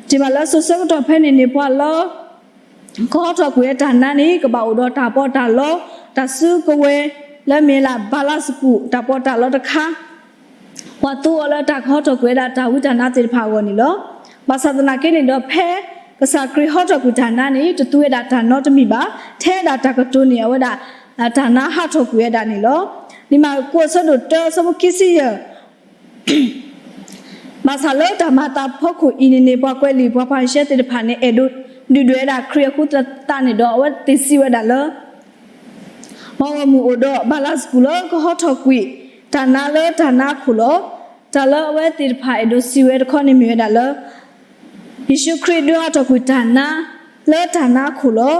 ထံၣ်ဘၣ်လၢစိၤဆၢကတီၢ်ဖဲန့ၣ်န့ၣ် ပှၤလၢ ကဟီထီၣ်ကွံာ်ဝဲတၢ်နါန့ၣ် ကဘၣ်အိၣ်ဒီးတၢ်ပီးတၢ်လီ, တၢ်စုကဝဲၤ လၢမ့ၢ်ဝဲဒၣ်ဘၤလးစကူး တၢ်ပီးတၢ်လီတခါ, ပှၤသူအီၤလၢတၢ်ကဟီထီၣ်ကွံာ်ဝဲဒၣ်တၢ်ဝံတၢ်နါသ့ၣ်တဖၣ်အဂီၢ်န့ၣ်လီၤ. ဘၣ်ဆၣ်သနာ်က့န့ၣ်ဒီး ဖဲကစၢ်ခရံာ်ဟီထီၣ်ကွံာ်တၢ်နါန့ၣ် တသူဝဲဒၣ်တၢ်နီတမံၤဘၣ်, ထဲဒၣ်တၢ်ကတိၤန့ၣ် အဝဲဒၣ် တၢ်နါဟးထီၣ်ကွံာ်ဝဲဒၣ်န့ၣ်လီၤ. လံာ်မၢ်ကူးအဆၢဒိၣ်တၢအဆၢဖိခံဆံယဲၢ် ဘၣ်ဆၣ်လၢတၢ်မၤအသးဖီခိၣ်အံၤန့ၣ်န့ၣ် ပှၤကွဲးလံာ်ပှၤဖၤရံၤၡဲသ့ၣ်တဖၣ်န့ၣ် အဲၣ်ဒိးဒုၣ်ဒွဲၣ်ဝဲဒၣ်ခရံာ်အဃိသတးန့ၣ်ဒီး အဝဲသ့ၣ်စံးဝဲဒၣ်လၢ ပှၤဂီၢ်မုၢ်အိၣ်ဒီးဘၤလးစကူးလၢကဟီထီၣ်ကွံာ် တၢ်နါလၢတၢ်နါအခိၣ်လီၤ. တၢ်လၢအဝဲသ့ၣ်တဖၣ်အဲၣ်ဒိးစံးဝဲတခီန့ၣ်မ့ၢ်ဝဲဒၣ်လၢ ယ့ၣ်ၡူးခရံာ်ဒုးဟးထီၣ်ကွံာ်တၢ်နါလၢတၢ်နါအခိၣ်လီၤ.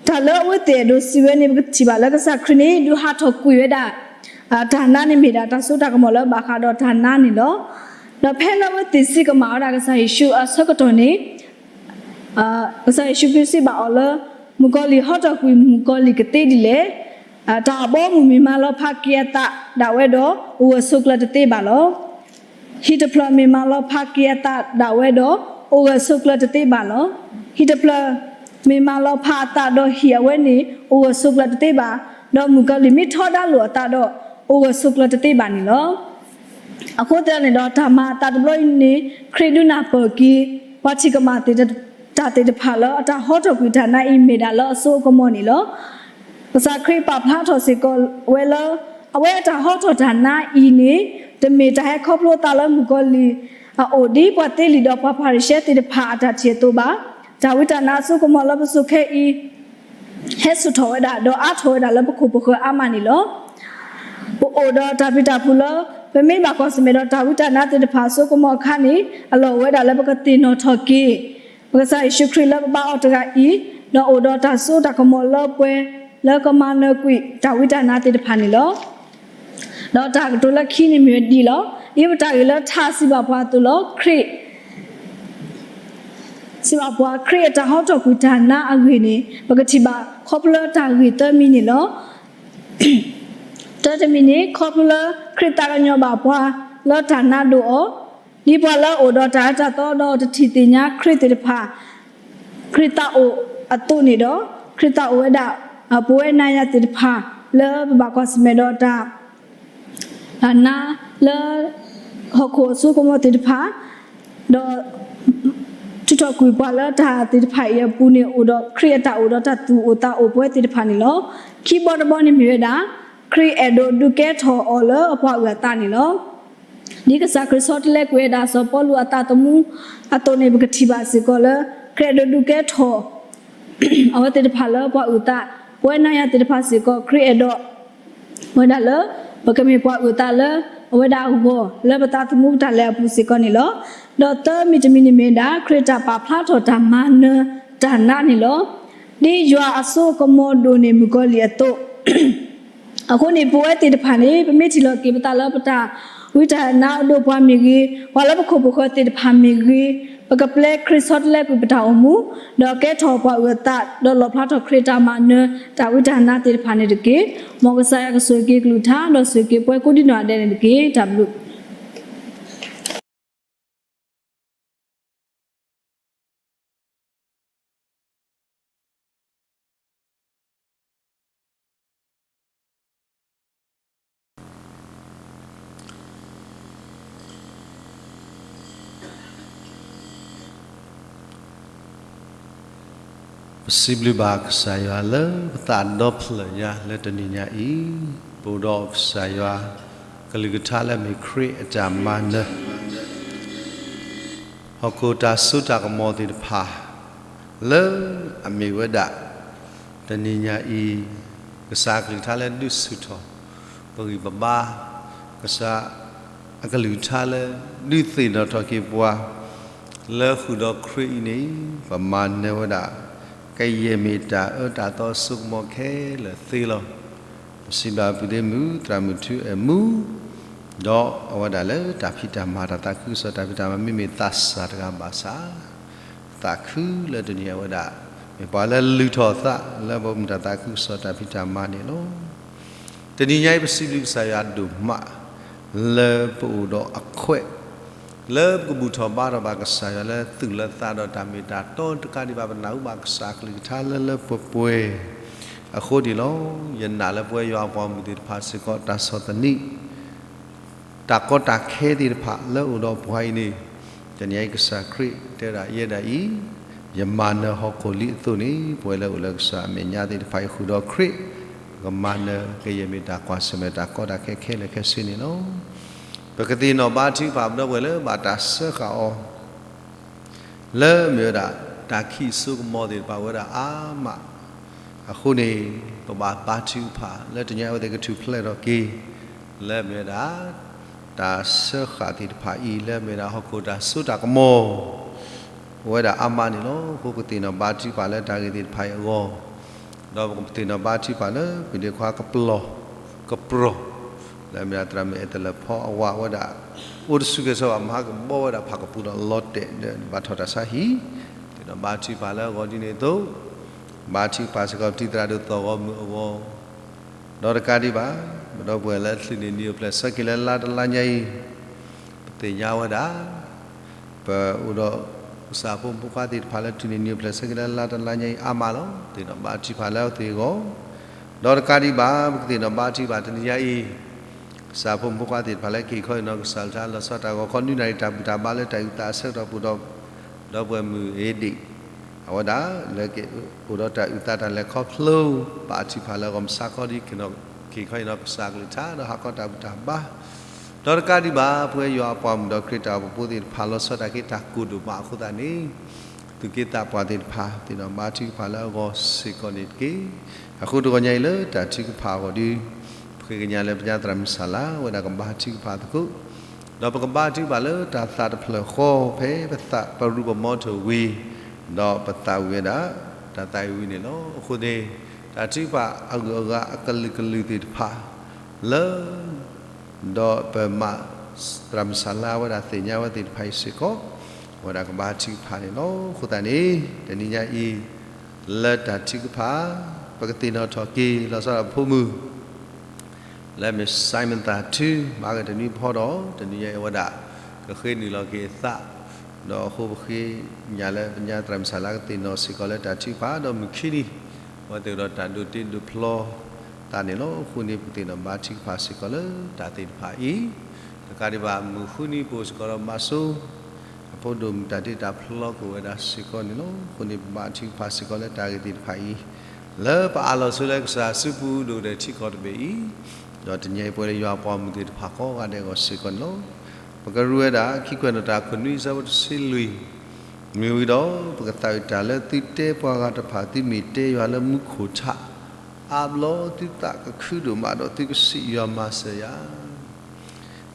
တၢ်လၢအဝဲသ့ၣ်အဲၣ်ဒိးစံးဝဲန့ၣ် ပကထံၣ်ဘၣ်လၢကစၢ်ခရံာ်န့ၣ် ဒုးဟးထီၣ်ကွံာ်ဝဲဒၣ် တၢ်နါန့ၣ်မ့ၢ်ဒၣ်တၢ်စိတၢ်ကမီၤလၢဘၣ်ဃးဒီးတၢ်နါန့ၣ်လီၤ. ဒီးဖဲလၢအဝဲသ့ၣ်စံးကမၣ်ဝဲဒၣ်ကစၢ်ယ့ၣ်ၡူးအဆၢကတီၢ်န့ၣ် ကစၢ်ယ့ၣ်ၡူးခရံာ်စံးဘၣ်အီၤလၢ မုၣ်ကီၤလံၢ်ဟီထီၣ်ကွံာ်မုၣ်ကီၤလံၢ်ကသ့ဒ်လဲၣ်. တၢ်အဘီအမုၢ်မ့ၢ်မၤလီၤဖးက့ၤအသးဒၣ်ဝဲဒီး အိၣ်ဂၢၢ်ဆိးကျၢၤတသ့ဘၣ်လီၤ. ဟံၣ်တဖျၢၣ်မ့ၢ်မၤလီၤဖးက့ၤအသးဒၣ်ဝဲဒီး အိၣ်ဂၢၢ်ဆိးကျၢၤတသ့ဘၣ်လီၤ. ဟံၣ်တဖျၢၣ်မ့ၢ်မၤလီၤဖးအသးဒီးဟံၣ်အဝဲန့ၣ် အိၣ်ဂၢၢ်ဆိးကျၢၤတသ့ဘၣ်, ဒီးမုၣ်ကီၤလံၢ်မ့ၢ်ထီဒါလိာ်အသးဒီး အိၣ်ဂၢၢ်ဆိးကျၢၤတသ့ဘၣ်န့ၣ်လီၤ. အဃိသတးန့ၣ်ဒီး တၢ်မၤအသးတဘျီအံၤန့ၣ် ခရံာ်ဒုးနၢ်ပၢၢ်က့ၤ ပှၤထံၣ်ကမၣ်သ့ၣ်တၢ်သ့ၣ်တဖၣ်လၢ အတၢ်ဟီထီၣ်ကွံာ်တၢ်နါအံၤမ့ၢ်ဒၣ်လၢအစိအကမီၤန့ၣ်လီၤ. ကစၢ်ခရံာ်ပာ်ဖျါထီၣ်စ့ၢ်ကီးဝဲလၢ အဝဲအတၢ်ဟီထီၣ်တၢ်နါအံၤန့ၣ် တမ့ၢ်တၢ်ဟဲခီဖျိသးလၢမုၣ်ကီၤလံၢ်အအိၣ် ဒ်ပှၤသ့လံာ်ဒီးပှၤဖၤရံၤၡဲသ့ၣ်တဖၣ်အတၢ်ထံၣ်အသိးဘၣ်. တၢ်ဝံတၢ်နါအစိကမီၤလၢပစိၤခဲအံၤ ဟဲဆူၣ်ထီၣ်ဝဲဒၣ် ဒီးအါထီၣ်ဝဲဒၣ်လၢပခိၣ်ပဃၢၤအါမးန့ၣ်လီၤ. ပအိၣ်ဒီးတၢ်ပျံၤတၢ်ဖုးလၢ ပမ့ၢ်ဘၣ်ကွၢ်ဆၢၣ်မဲာ်ဒီးတၢ်ဝံတၢ်နါသ့ၣ်တဖၣ်အစိကမီၤအခါန့ၣ် အလီၢ်ဝဲဒၣ်လၢပကသ့ၣ်နီၣ်ထီၣ်က့ၤ ပကစၢ်ယ့ၣ်ၡူးခရံာ်လၢပဘါအီၤတဂၤအံၤ, ဒီးအိၣ်ဒီးတၢ်စိတၢ်ကမီၤလၢပှဲၤ လၢကမၤနၢၤကွံာ်တၢ်ဝံတၢ်နါသ့ၣ်တဖၣ်န့ၣ်လီၤ. ဒီးတၢ်ကတိၤလၢခံန့ၣ်မ့ၢ်ဝဲဒ်အံၤလီၤ. ဒ်ပတၢ်ဂ့ၢ်လၢထါစံးဘၣ်ပှၤအသိးလီၤ. ခရံာ် စံးဘၣ်ပှၤ ခရံာ်အတၢ်ဟီထီၣ်ကွံာ်တၢ်နါအဂ့ၢ်န့ၣ် ပကထံၣ်ဘၣ်ခီဖျိလၢတၢ်ဂ့ၢ်သၢမံၤန့ၣ်လီၤ. တၢတမံၤန့ၣ် ခီဖျိလၢခရံာ်သးကညီၤဘၣ်ပှၤလၢတၢ်နါဒိၣ်အီၤ, ဒ်ပှၤလၢအအိၣ်ဒီးတၢ်အၢတၢ်သီဒီးတထံၣ်သ့ၣ်ညါခရံာ်သ့ၣ်တဖၣ် ခရံာ်သးအိၣ်အသိးန့ၣ်ဒီး ခရံာ်သးအိၣ်ဝဲဒၣ် ပဝဲနၤယၤသ့ၣ်တဖၣ် လၢပဘၣ်ကွၢ်ဆၢၣ်မဲာ်ဒီးတၢ် တၢ်နါလၢ ဟီၣ်ခိၣ်အစိကမီၤသ့ၣ်တဖၣ်, ဒီး ထုးထီၣ်ကွံာ်ပှၤလၢတၢ်သ့ၣ်တဖၣ်အံၤအပူၤန့ၣ် အိၣ်ဒီးခရံာ်အတၢ်အိၣ်ဒီးတၢ်သူၣ်အိၣ်သးအိၣ်ပဝဲသ့ၣ်တဖၣ်န့ၣ်လီၤ. ခံဘီတဘီန့ၣ်မ့ၢ်ဝဲဒၣ် ခရံာ်အဲၣ်ဒိးဒုးကဲထီၣ်အီၤလၢအပှၤအုၣ်အသးန့ၣ်လီၤ. ဒ်ကစၢ်ခရံာ်ဆီတလဲကွံာ်ဝဲဒၣ်စီၤပီလူးအသးသမူအသိးန့ၣ် ပကထံၣ်ဘၣ်စ့ၢ်ကီးလၢ ခရံာ်အဲၣ်ဒိးဒုးကဲထီၣ် အဝဲသ့ၣ်တဖၣ်လၢပှၤအုၣ်သး, ပဝဲနၤယၤသ့ၣ်တဖၣ်စ့ၢ်ကီး ခရံာ်အဲၣ်ဒိး ဝဲဒၣ်လၢ ပကမ့ၢ်ပှၤအုၣ်သးလၢ အဝဲဒၣ်အဂီၢ် လၢပသးသမူပတၢ်လဲၤအပူၤစ့ၢ်ကီးန့ၣ်လီၤ. ဒီးသၢမံၤတမံၤန့ၣ်မ့ၢ်ဝဲဒၣ် ခရံာ်တၢ်ပာ်ဖျါထီၣ်တၢ်မၤနၢၤတၢ်နးန့ၣ်လီၤ. ဒ်ယွၤအစိကမီၤဒိၣ်န့ၢ်မုၣ်ကီၤလံၢ်အသိး အဃိန့ၣ် ပဝဲသ့ၣ်တဖၣ်န့ၣ် ပမ့ၢ်ထံၣ်လီၤက့ၤပသးလၢပတၢ်ဝံတၢ်နါအဒိၣ်ပှၤမ့ၢ်ဂ့ၤ, ပှၤလၢပခိၣ်ပဃၢၤသ့ၣ်တဖၣ်မ့ၢ်ဂ့ၤ, ပကပျဲခရံာ်ဆီတလဲကွံာ်ပတၢ်အိၣ်မူ, ဒီးကဲထီၣ်ပှၤအုၣ်အသး, ဒီးလီၣ်ဖျါထီၣ်ခရံာ်တၢ်မၤနၢၤတၢ်ဝံတၢ်နါသ့ၣ်တဖၣ်န့ၣ်တက့ၢ်. မ်ကစၢ်ယွၤကဆိၣ်ဂ့ၤက့ၤကလုၢ်ကထါ ဒီးဆိၣ်ဂ့ၤက့ၤပှၤကိးဒံနီၢ်ဂၤဒဲးန့ၣ်တက့ၢ်. တၢ်ဘျုး ပစံးဘျုးဘၣ်ကစၢ်ယွၤလၢပသးဒီဖျၢၣ်ညါလၢတနံၤညါအံၤ, ပအိၣ်ဒီးကစၢ်ယွၤကလုၢ်ကထါလၢအမ့ၢ်ခရံာ်အတၢ်မၤနၢၤ ဟီၣ်ခိၣ်တၢ်စိတၢ်ကမီၤသ့ၣ်တဖၣ် လၢအမ့ၢ်ဝဲဒၣ် တနံၤညါအံၤ ကစၢ်အကလုၢ်ကထါလၢဒုးဆူၣ်ထီၣ် ပဂံၢ်ပဘါ, ကစၢ်အကလုၢ်ကထါလၢဒုးသ့ၣ်နီၣ်ထီၣ်က့ၤပှၤ လၢဃုာ်ဒီးခရံာ်အံၤန့ၣ် ပမၤနၢၤဝဲဒၣ် ကယဲၢ်မ့ၢ်တၢ်အၢတၢ်သီစိကမီၤခဲလၢာ်သ့လီၤ. ပစံးဘျုးပုၢ်သ့ၣ်မုၣ် သရၣ်မုၣ်ထူအဲၣ်မူ ဒီးအဝဲဒၣ်လၢတၢ်ဖံးတၢ်မၤတၢ်သးခုကစီၣ်တၢ်ဖံးတၢ်မၤမ့မ့ၢ်သးစၢ်တဂၤဘၣ်ဆၣ် သးခုလၢတနံၤအံၤဝဲဒၣ် မ့ၢ်ပှၤလၢလုၢ်ထီၣ်သးလၢပမုၢ်တၢ်သးခုကစီၣ်တၢ်ဖံးတၢ်မၤန့ၣ်လီၤ. တနံၤညါအံၤပစံးဘျုးကစၢ်ယွၤဒိၣ်မး လၢပအိၣ်ဒီးအခွဲး လၢပကဘူၣ်ထီၣ်ဘါထီၣ်ဘၣ်ကစၢ်ယွၤလၢသူၣ်လၢသးဒီးတၢ်မ့ၢ်တၢ်တီတကးဒံးဘၣ် ပနၢ်ဟူဘၣ်ကစၢ်အကလုၢ်ကထါလၢလၢပှဲၤပှဲၤ အဃိန့ၣ်လီၤ. ယနာ်လၢပဝဲယွၤအပှၤမုၣ်သ့ၣ်တဖၣ်စ့ၢ်ကီး တၢ်ဆီၣ်သနံး တၢ်ကီတၢ်ခဲသ့ၣ်တဖၣ်လၢအိၣ်ဒီးပှၤအံၤန့ၣ် တနံၤအံၤကစၢ်ခရံာ်တဲဝဲဒၣ် ယဲဒၣ်အံၤ ယမၤနၢၤဟီၣ်ခိၣ်လံအသိးန့ၣ် ပဝဲလၢအိၣ်လၢကစၢ်အမဲာ်ညါသ့ၣ်တဖၣ်အံၤဃုာ်ဒီးခရံာ် ပကမၤနၢၤကယဲၢ်မ့ၢ်တၢ်ကွၢ်ဆၢၣ်မဲာ်တၢ်ကီတၢ်ခဲခဲလၢာ်ခဲဆ့န့ၣ်လီၤ. ပကသ့ၣ်နီၣ်ဘါထုကဖၣ်ပဒီပုၢ်ဝဲၢ်လၢဘၣ်တၢ်စၢဃာ်အီၤ လၢမ့ၢ်ဝဲဒၣ် တၢ်ခံးစိကမီၤသ့ၣ်တဖၣ်ဝဲဒၣ်အါမး, အဃိန့ၣ် ပဘၣ်ဘါထုကဖၣ်လၢတနံၤအံၤအဝဲသ့ၣ်ကထူၣ်ဖျဲးထီၣ်က့ၤ လၢမ့ၢ်ဝဲဒၣ် တၢ်စၢဃာ်သ့ၣ်တဖၣ်အံၤ လၢမ့ၢ်ဝဲဒၣ်ဟီၣ်ခိၣ်တၢ်စိတၢ်ကမီၤ အိၣ်ဝဲဒၣ်အါမးန့ၣ်လီၤ. အဃိပကသ့ၣ်နီၣ်ဘါထုကဖၣ်လၢတၢ်ဂ့ၢ်သ့ၣ်တဖၣ်အံၤအဂီၢ် ဒီးပကသ့ၣ်နီၣ်ဘါထုကဖၣ်လၢပဒ့ခွါကပျီၢ် ကပြီၢ် လၢမ့ၢ်ဒၣ်သရၣ်မုၣ်အဲၣ်တလၢၣ်ဖီအဝၤဝဲဒၣ် အိၣ်တဆူၣ်ကဲၤဆိးဘၣ် မဟါကဘီဝဲဒၣ်ဖးကပူၤဒီးလီၤတဲာ်ဒီးဘၣ်ထီၣ်တၢ်ဆါဟံၣ် သ့ၣ်နီၣ်ဘါထုကဖၣ်လၢအဂီၢ်ဒ်န့ၣ်အသိး ဘါထုကဖၣ်စ့ၢ်ကီးပတံၤသရၣ်ဒိၣ်သီၣ်ဂီၤမုၢ်အဂီၢ် ဒီးတကးဒံးဘၣ် ပဒီပုၢ်ဝဲၢ်လၢချုးန့ၢ်နံၤအိၣ်ဖျဲၣ်ဆၢက့ၤလၢလါတလါညါအံၤ ပသ့ၣ်ညါဝဲဒၣ် ပအိၣ်ဒီးကစၢ်ဖိမုၣ်ဖိခွါသ့ၣ်တဖၣ်လၢထုးန့ၢ်နံၤအိၣ်ဖျဲၣ်ဆၢက့ၤလၢလါတလါညါအံၤအါမးလီၤ. သ့ၣ်နီၣ်ဘါထုကဖၣ်လၢအဝဲသ့ၣ်အဂီၢ် ဒီးတကးဒံးဘၣ် ပကသ့ၣ်နီၣ်ဘါထုကဖၣ်တနံၤညါအံၤ ကစၢ်ဖိမုၣ်ဖိခွါသ့ၣ်တဖၣ်လၢက့ၤခီအံၤနီၢ်ကစၢ်တၢ်လၢလီၤဆီတၢ်ဂီၤခီ နွံနၣ်ရံၣ်တၢ်ဘူၣ်တၢ်ဘါလၢတၢ်အုၣ်သးအဆၢကတီၢ်ပူၤဒီး ဒီပုၢ်ဝဲၢ်မုၢ်အ့ဒံး အဝဲဒၣ်လၢကအိၣ်ဒီးတၢ်အုၣ်သးတၢ်လဲၤခီဖျိ ဘါထုကဖၣ်လၢအဂီၢ် မုၢ်ဆါခီဒ်က့ၤခီအံၤနီၢ်ကစၢ်ကလုၢ်ကထါ ဒီးဟးခီတၢ်ဘူၣ်တၢ်ဘါ ဒီးတကးဒံးဘၣ် ပဝဲယွၤအပှၤမုၣ်ဒီးခရံာ်တၢ်အိၣ်ဖှိၣ်ဖိသ့ၣ်တဖၣ်လီၤဆီတၢ်က့ၤတၢ်ကိၢ်ဒိၣ်မးအဃိသတးန့ၣ် သူၣ်က့သးပှၢ်သ့ၣ်တဖၣ် သ့ၣ်နီၣ်ဘါထုကဖၣ်လၢအဂီၢ်စ့ၢ်ကီးန့ၣ်တက့ၢ်. အဃိတဂီၤညါအံၤလၢတၢ်ထုကဖၣ်အဂီၢ်ဒီး ပဃ့ကညးလၢပညါသရၣ်မုၣ်စၢ်လၢဝဲဒၣ်ကဘါထုကဖၣ်သကိး ဒီးပကဘါထုကဖၣ်လၢတၢ်သးတဖျၢၣ်ဃီ ဖဲပသးပရူၢ်ပမီထိၣ်ဝံၤ ဒီးပသးဝံၤဝဲဒၣ် တၢ်သးဝံၤဝံၤန့ၣ်လီၤ. အဃိန့ၣ် တၢ်ထုကဖၣ်အဂုၤအဂၤအကလုာ်ကလုာ်သ့ၣ်တဖၣ် လၢ ဒီးပမၤသရၣ်မုၣ်စၢ်လၢဝဲဒၣ်သ့ၣ်ညါဝဲသ့ၣ်တဖၣ်အံၤစ့ၢ်ကီး ဝဲဒၣ်ကဘါထုကဖၣ်န့ၣ်လီၤ. အဃိသတးန့ၣ် တနံၤညါအံၤ လၢတၢ်ထုကဖၣ် ပကသ့ၣ်နီၣ်ထီၣ်က့ၤ လီၤဆီဒၣ်ပဖိမုၣ် လၢမ့ၢ် Simon သးထု မၤကတနွံဖီဒီး တနံၤညါအံၤဝဲဒၣ် ကဃ့နုာ်လီၤက့ၤအသး ဒီးအဃိပဃ့ကညးလၢပညါသရၣ်မုၣ်စၢ်လၢကသ့ၣ်နီၣ်စ့ၢ်ကီးလၢတၢ်ထုကဖၣ် ဒီးမုၢ်ခံနံၤ အဝဲသ့ၣ်ဒီးတၢ်ဒိးတ့ဒိးဖျီသးန့ၣ်လီၤ. အဃိန့ၣ် ပကသ့ၣ်နီၣ်ဘါထုကဖၣ်စ့ၢ်ကီးလၢတၢ်သ့ၣ်တဖၣ်အံၤ တကးဒံးဘၣ် မုၢ်ဃုနံၤပအိၣ်စ့ၢ်ကီးဒီးမၤစိၤ ဖိဒိၣ်မုၣ်တၢ်တ့တၢ်ဖျီကအိၣ်ဝဲဒၣ်စ့ၢ်ကီးန့ၣ်လီၤ. အဃိန့ၣ် ပဘါထုကဖၣ်စ့ၢ်ကီးလၢတၢ်ဂ့ၢ်သ့ၣ်တဖၣ်အံၤ လၢပအးလီၤဆိလၢကစၢ်စုပူၤဒိၣ်ကတၢၢ်ထံကီၢ်တဘ့ၣ်အံၤ, ဒီးတနံၤအံၤပဝဲလၢယွၤအပှၤမုၣ်သ့ၣ်တဖၣ်ကိးဂၤဒဲးအဂီၢ်စ့ၢ်ကီးန့ၣ်လီၤ. ပကရူၢ်ဝဲဒၣ် ခံကွဲးနီၣ်တၢ်အခိၣ်နွံအဆၢဖိတဆံလွံၢ်, မ့ၢ်ဝံၤဒီး ပကသးဝံၣ်တၢ်လၢသုတဲပှၤဂၤတဖၣ် သုမ့ၢ်တဲယွၤလၢမူခိၣ်ထး, အါဘျီသုသးကခုဒိၣ်မးဒီးသုကစံးယွၤမၤစၢၤယၤ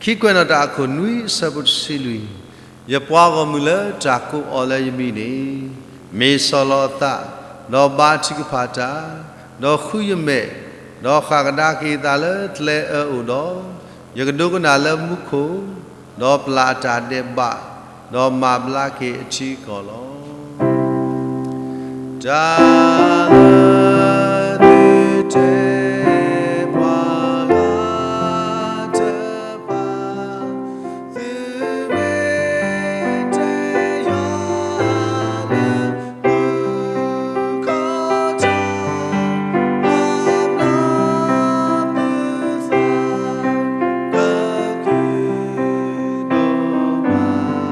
ခံကွဲးနီၣ်တၢ်အခိၣ်နွံအဆၢဖိတဆံလွံၢ်, ယပှၤဂီၢ်မုၢ်လၢတၢ်ကိးအီၤလၢယမံၤန့ၣ်, မ့ၢ်ဆီၣ်လီၤအသး, ဒီးဘါထုကဖၣ်တၢ်, ဒီးဃုယမဲာ်, ဒီးဃၣ်ကဒါက့ၤအသးလၢကျဲအၢအိၣ်ဒီး, ယကဒိကနၣ်လၢမူခိၣ်, ဒီးပျၢ်အတၢ်ဒဲးဘး, ဒီးမၤဘျါက့ၤအထံအကီၢ်လီၤ. တၢ်လၢသုတဲပှၤဂၤတဖၣ်, သုမ့ၢ်တဲယွၤလၢမူခိၣ်ထး, အါဘျီသုသး ကက့ၤဒိၣ်မး, ဒ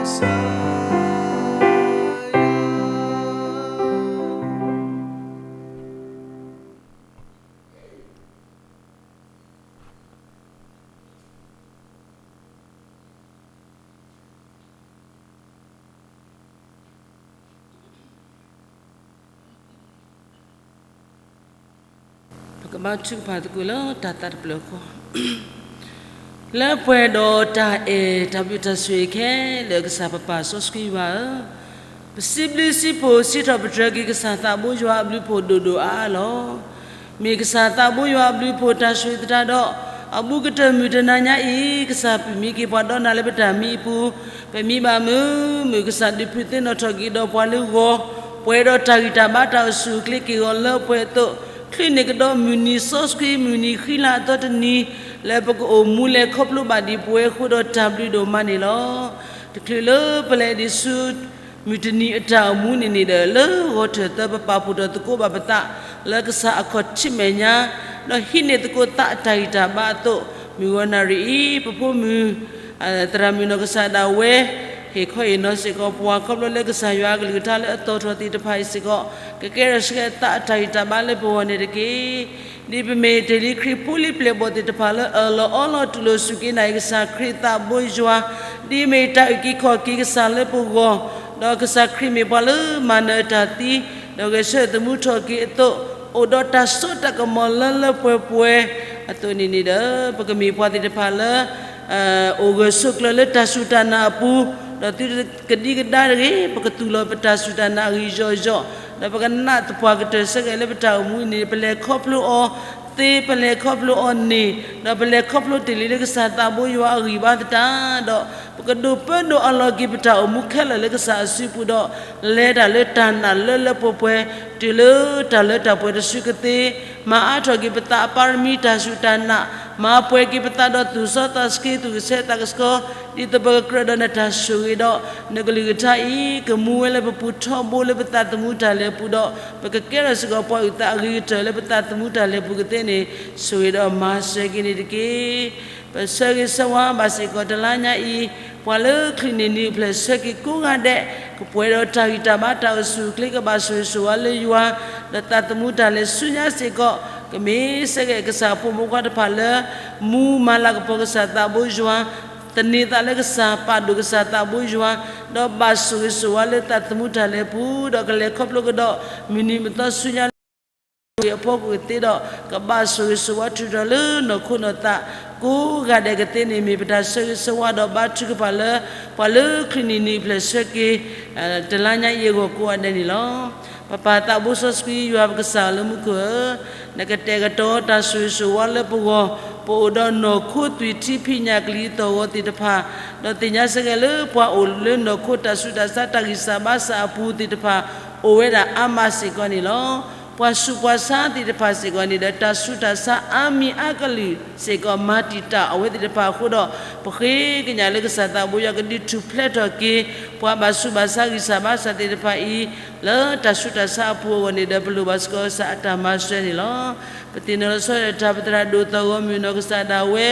ီးသုကစံး, ယွၤမၤစၢၤယၤ. ပကဘါထုကဖၣ်သကိးလၢတၢ်သးတဖျၢၣ်ဃီ, လၢပှဲၤဒီးတၢ်အဲၣ်တၢ်ဘျုးတၢ်ဆိၣ်ဂ့ၤခဲလၢာ် ကစၢ်ပပၢ်စီဆှံယွၤဧၢ, ပစံးဘျုးစံးဖှိၣ်စံးထီၣ်ပတြၢၤက့ၤ ကစၢ်သးဘိယွၤအဘျုးအဖှိၣ်ဒိၣ်ဒိၣ်အါအါလီၤ. မ့ၢ်ကစၢ်သးဘိယွၤအဘျုးအဖှိၣ်တၢ်ဆိၣ်ဂ့ၤသတးဒီး, အဘူးကတၢၢ်မုၢ်တနၤညါအံၤ ကစၢ်ပမံက့ၤပှၤဒီးနၤလၢပတၢ်မံအပူၤ, ပမံဘၣ်မုာ်မုာ် ကစၢ်ဒုးဖုးသ့ၣ်နီၣ်ထီၣ်က့ၤဒီးပှၤလၢဂီၤ, ပှဲၤဒီးတၢ်ဂံၢ်တၢ်ဘါတၢ်အိၣ်ဆူၣ်အိၣ်ချ့က့ၤဂီၤလၢပှဲၤအသိး, ချုးန့ၢ်ကဒီးမုၢ်နံၤစီဆှံမုၢ်နံၤဃံလၤအသီတနံၤ, လၢပကအိၣ်မူလဲၤခီဖျိဘၣ်ဒံးပဝဲအဃိဒီးတၢ်ဘျုးဒိၣ်မးန့ၣ်လီၤ. တချုးလၢပလဲၤဒံးဆူ မုၢ်တနံၤအတၢ်အိၣ်မူန့ၣ်န့ၣ်ဒီး လၢဂီၤထၢၣ်သၢပပာ်ဖှိၣ်ထီၣ်သကိးဘၣ်ပသး လၢကစၢ်အခီၣ်ထံးမဲာ်ညါ, ဒီးဟံးန့ၢ်သကိးသးအတၢ်ဂံၢ်တၢ်ဘါအသိး, မုၢ်ဂီၤနၣ်ရံၣ်အံၤ ပဖိမုၣ် သရၣ်မုၣ်နီၢ်ကစၢ်ဒၣ်ဝဲ ဟ့ၣ်ခီဟ့ၣ်နီၤစ့ၢ်ကီးပှၤ ခီဖျိလၢကစၢ်ယွၤအကလုၢ်ကထါလၢအသီၣ်ထီၣ်သ့ၣ်တဖၣ်အံၤစ့ၢ်ကီး, ကကဲထီၣ်ဆှဲသးအတၢ်ဂံၢ်တၢ်ဘါလၢပဂီၢ်န့ၣ်တက့ၢ်. ဒ်ပမ့ၢ်တ့ၢ်လံခရံာ်ဖိလံၤပျဲၢ်ဘီၣ်သ့ၣ်တဖၣ်လၢအၢၣ်လီၤအီလီၤတူၢ်လိာ်စူၢ်က့ၤနာ်အံၤ ကစၢ်ခရံာ်သးဘိယွၤ, ဒ်မ့ၢ်တၢ်အုၣ်က့ၤခီၣ်က့ၤကစၢ်လၢပဂီၢ်, ဒီးကစၢ်ခရံာ်မ့ၢ်ပှၤလၢမၤနၢၤတၢ်သံ, ဒီးဂဲၤဆၢထၢၣ်သမူထီၣ်က့ၤအသိး, အိၣ်ဒီးတၢ်စိတၢ်ကမီၤလၢလၢပှဲၤပှဲၤအသိးန့ၣ်န့ၣ်ဒီး, ပကမ့ၢ်ပှၤသ့ၣ်တဖၣ်လၢ အိၣ်ဂၢၢ်ဆိးကျၢၤလၢတၢ်စူၢ်တၢ်နာ်အပူၤ, ဒီးသုကဒံကဒါတဂ့ၤ, ပကသူၣ်လီၤပတၢ်စူၢ်တၢ်နာ်အဂံၢ်ယီၢ်ယီၢ်, ဒီးပကနးသပှၢ်ကတၢၢ်ဆၢက့ၤလၢပတၢ်အိၣ်မူန့ၣ် ပလဲၤခီဖျိအီၤသ့, ပလဲၤခီဖျိအီၤန့ၢ်, ဒီးပလဲၤခီဖျိတ့ၢ်လံလၢကစၢ်သးဘိယွၤအဂံၢ်ဘါသတးဒီး, ပကဒိးပၢဒိးအးလီၤက့ၤပတၢ်အိၣ်မူခဲလၢာ်လၢကစၢ်အစုပူၤဒီး, လဲၤတၢ်လၢတၢ်နာ်လၢလၢပှဲၤပှဲၤ, တုၤလၢတၢ်လၢတၢ်ပှဲၤတစုကသ့, မၤအါထီၣ်က့ၤပသးအပါရမံတၢ်စူၢ်တၢ်နာ်, မၤပှဲၤက့ၤပသးဒီးသူၣ်စီသးဆှံသူၣ်ကဆှီသးကဆှီ, ဒ်သိးပကကြၢးဒီးနတၢ်ဆိၣ်ဂ့ၤဒီး, နကလုၢ်ကထါအံၤ ကမူဝဲလၢပပူၤထီဘိလၢပသးသမူတၢ်လဲၤပူၤဒီး, ပကကဲထီၣ်စ့ၢ်ကီးပှၤအုၣ်သးအဂ့ၤကတၢၢ်လၢပသးသမူတၢ်လဲၤပူၤကသ့န့ၣ်, ဆိၣ်ဂ့ၤဒီးမၤစၢၤက့ၤန့ၣ်တက့ၢ်. ပဆၢဂ့ၤဆၢဝါဘၣ်စ့ၢ်ကီးတလါညါအံၤ, ပှၤလၢချုးန့ၢ်နံၤအဖျၢၣ်ဆၢက့ၤကိးဂၤဒဲး, ကပှဲၤဒီးတၢ်ဂံၢ်တၢ်ဘါတၢ်အိၣ်ဆူၣ်အိၣ်ချ့ ကဘၣ်ဆိၣ်ဂ့ၤဆိၣ်ဝါလၢယွၤ, ဒီးသးသမူတၢ်လဲၤဆူညါစ့ၢ်ကီး, ကမ့ၢ်ဆၢက့ၤကစၢ်အဖိမုၣ်ဖိခွါတဖၣ်လၢ မူမၤလၤကပီၤကစၢ်သးဘိယွၤ, သန့ၤသးလၢကစၢ် ပာ်ဒိၣ်ကစၢ်သးဘိယွၤ, ဒီးဘၣ်ဆိၣ်ဂ့ၤဆိၣ်ဝါလၢသးသမူတၢ်လဲၤပူၤ, ဒီးကလဲၤခီဖျိကဒီး မုၢ်နံၤမုၢ်သီဆူညါ လၢအဂ့ၤအဖီခိၣ်ကသ့ဒီး, ကဘၣ်ဆိၣ်ဂ့ၤဆိၣ်ဝါထုးထီၣ်လၢနီၢ်ခိနီၢ်သးကိးဂၤဒဲးကသ့န့ၣ် မ့ၢ်ပတၢ်ဆၢဂ့ၤဆၢဝါဒီးဘါထုကဖၣ်လၢ ပှၤလၢချုးန့ၢ်နံၤအဖျၢၣ်ဆၢက့ၤ တလါညါအံၤအဂီၢ်ကိးဂၤဒဲးန့ၣ်လီၤ. ပပၢ်သးဘိစီဆှံယွၤပကစၢ်ဧၢလၢမူခိၣ်ဧၢ, နကတဲာ်ကတီၤတၢ်ဆိၣ်ဂ့ၤဆိၣ်ဝါလၢပဂီၢ်, ပအိၣ်ဒီးနီၢ်ခိသွံၣ်ထံဖံးညၣ်ကလံၤအသီၣ်ဂီၤသ့ၣ်တဖၣ်, ဒီးသ့ၣ်ညါဆၢက့ၤလၢပှၤအိၣ်လၢနီၢ်ခိတၢ်ဆူးတၢ်ဆါတၢ်ဂံၢ်စၢ်ဘါစၢ်အပူၤသ့ၣ်တဖၣ်, အိၣ်ဝဲဒၣ်အါမးစ့ၢ်ကီးန့ၣ်လီၤ. ပှၤဆူးပှၤဆါသ့ၣ်တဖၣ်စ့ၢ်ကီးန့ၣ်ဒီး တၢ်ဆူးတၢ်ဆါအါမံၤအါကလုာ်စ့ၢ်ကီး မၤတံာ်တာ်အဝဲသ့ၣ်တဖၣ်အဃိဒီး ပဃ့ကညးလၢကစၢ်သးဘိယွၤကဒုးထူၣ်ဖျဲးထီၣ်က့ၤ ပှၤဘၣ်ဆူးဘၣ်ဆါဂံၢ်စၢ်ဘါစၢ်သ့ၣ်တဖၣ်အံၤ လၢတၢ်ဆူးတၢ်ဆါအပူၤအဂီၢ်န့ၣ်ဒီး ပလိၣ်ဘၣ်စ့ၢ်ကီးကစၢ်အတၢ်မၤစၢၤန့ၣ်လီၤ. ပသ့ၣ်နီၣ်လီၤဆီဒၣ်တၢ် ပသရၣ်ဒိၣ်သီၣ်ဂီၤမုၢ်နီၢ်ကစၢ်ဒၣ်ဝဲ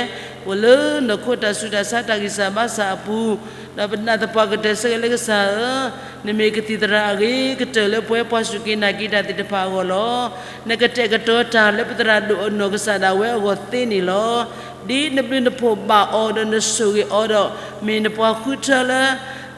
အိၣ်လၢနီၢ်ခိတၢ်ဆူးတၢ်ဆါတၢ်ဂံၢ်စၢ်ဘါစၢ်အပူၤ, ဒီးပနာ်သပှၢ်ကတၢၢ်ဆၢက့ၤလၢကစၢ်ဧၢ, နမ့ၢ်ကသံၣ်သရၣ်အဂ့ၤကတၢၢ်လၢပှၤပှၤစူၢ်က့ၤနာ်က့ၤတၢ်သ့ၣ်တဖၣ်အဂီၢ်လီၤ. နကတဲာ်ကတီၤတၢ်လၢပသရၣ်ဒိၣ်အနီၢ်ကစၢ်ဒၣ်ဝဲအဂီၢ်သ့န့ၣ်လီၤ. ဒ်နဘျုးနဖှိၣ်ဘၣ်အီၤဒီးနဆိၣ်ဂ့ၤအီၤဒီး မ့ၢ်နပှၤဃုထၢလၢ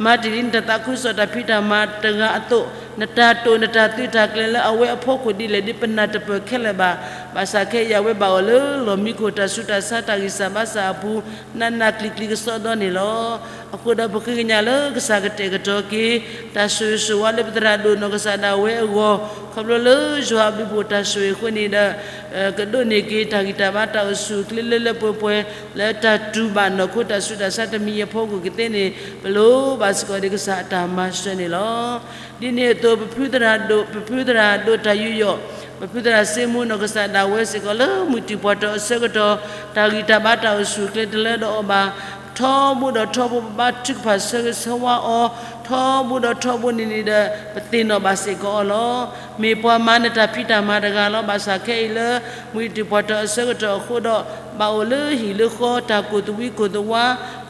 မၤတ့ၢ်လံနတၢ်သးခုကစီၣ်တၢ်ဖံးတၢ်မၤတဂၤအသိး, နတၢ်တိာ်နတၢ်သုးတၢ်ကျဲၤလၢအဝဲအဖီခိၣ်ဒ်လဲၣ်ဒ်ပနၢ်တပၢၢ်ခဲလၢာ်ဘၣ်. ဘၣ်ဆၣ်ခဲအံၤအဝဲဘၣ်အိၣ်လၢလီၢ်မံခိၣ်တၢ်ဆူးတၢ်ဆါတၢ်ဂံၢ်စၢ်ဘါစၢ်အပူၤ နးနးကျံၤကျံၤကစီဒီန့ၣ်လီၤ. အဃိဒီးပဃ့ကညးလၢကစၢ်ကတဲာ်ကတီၤက့ၤ တၢ်ဆိၣ်ဂ့ၤဆိၣ်ဝါလၢပသရၣ်ဒိၣ်နီၢ်ကစၢ်ဒၣ်ဝဲအဂီၢ် ခီဖျိလၢယွၤအဘျုးဖှိၣ်တၢ်ဆိၣ်ဂ့ၤအဃိန့ၣ်ဒီး ကဒိးန့ၢ်က့ၤတၢ်ဂံၢ်တၢ်ဘါတၢ်အိၣ်ဆူၣ်အိၣ်ချ့လၢလၢပှဲၤပှဲၤ လၢတၢ်တူၢ်ဘၣ်နီၢ်ခိတၢ်ဆူးတၢ်ဆါတမံၤအဖီခိၣ်ကသ့န့ၣ် ပလိၣ်ဘၣ်စ့ၢ်ကီးဒီးကစၢ်အတၢ်မၤစၢၤန့ၣ်လီၤ. ဒ်န့ၣ်အသိး ပဖုသရၣ်ဒိၣ် ပဖုသရၣ်ဒိၣ်တၢ်ယူးယီၣ် ပဖုသရၣ်စ့မူနီၢ်ကစၢ်ဒၣ်ဝဲစ့ၢ်ကီးလၢမုၢ်တံၢ်ပှၢ်ထီၣ်အဆၢကတီၢ် တၢ်ဂံၢ်တၢ်ဘါတၢ်အိၣ်ဆူၣ်အိၣ်ချ့တလၢဒီးအီၤဘၣ်. ထီဘိဒီးထီဘိပဘါထုကဖၣ်ဆၢဂ့ၤဆၢဝါအီၤ ထီဘိဒီးထီဘိန့ၣ်န့ၣ်ဒီး ပသ့ၣ်နီၣ်ဘၣ်စ့ၢ်ကီးအီၤလီၤ. မ့ၢ်ပှၤမၤနတၢ်ဖံးတၢ်မၤတဂၤလီၤ. ဘၣ်ဆၣ်ခဲအံၤလၢ မုၢ်တံၢ်ပှၢ်ထီၣ်အဆၢကတီၢ်အဃိဒီး ဘၣ်အိၣ်လၢဟံၣ်လၢဃီ တၢ်ကိၢ်သဝံကိၢ်သဝါ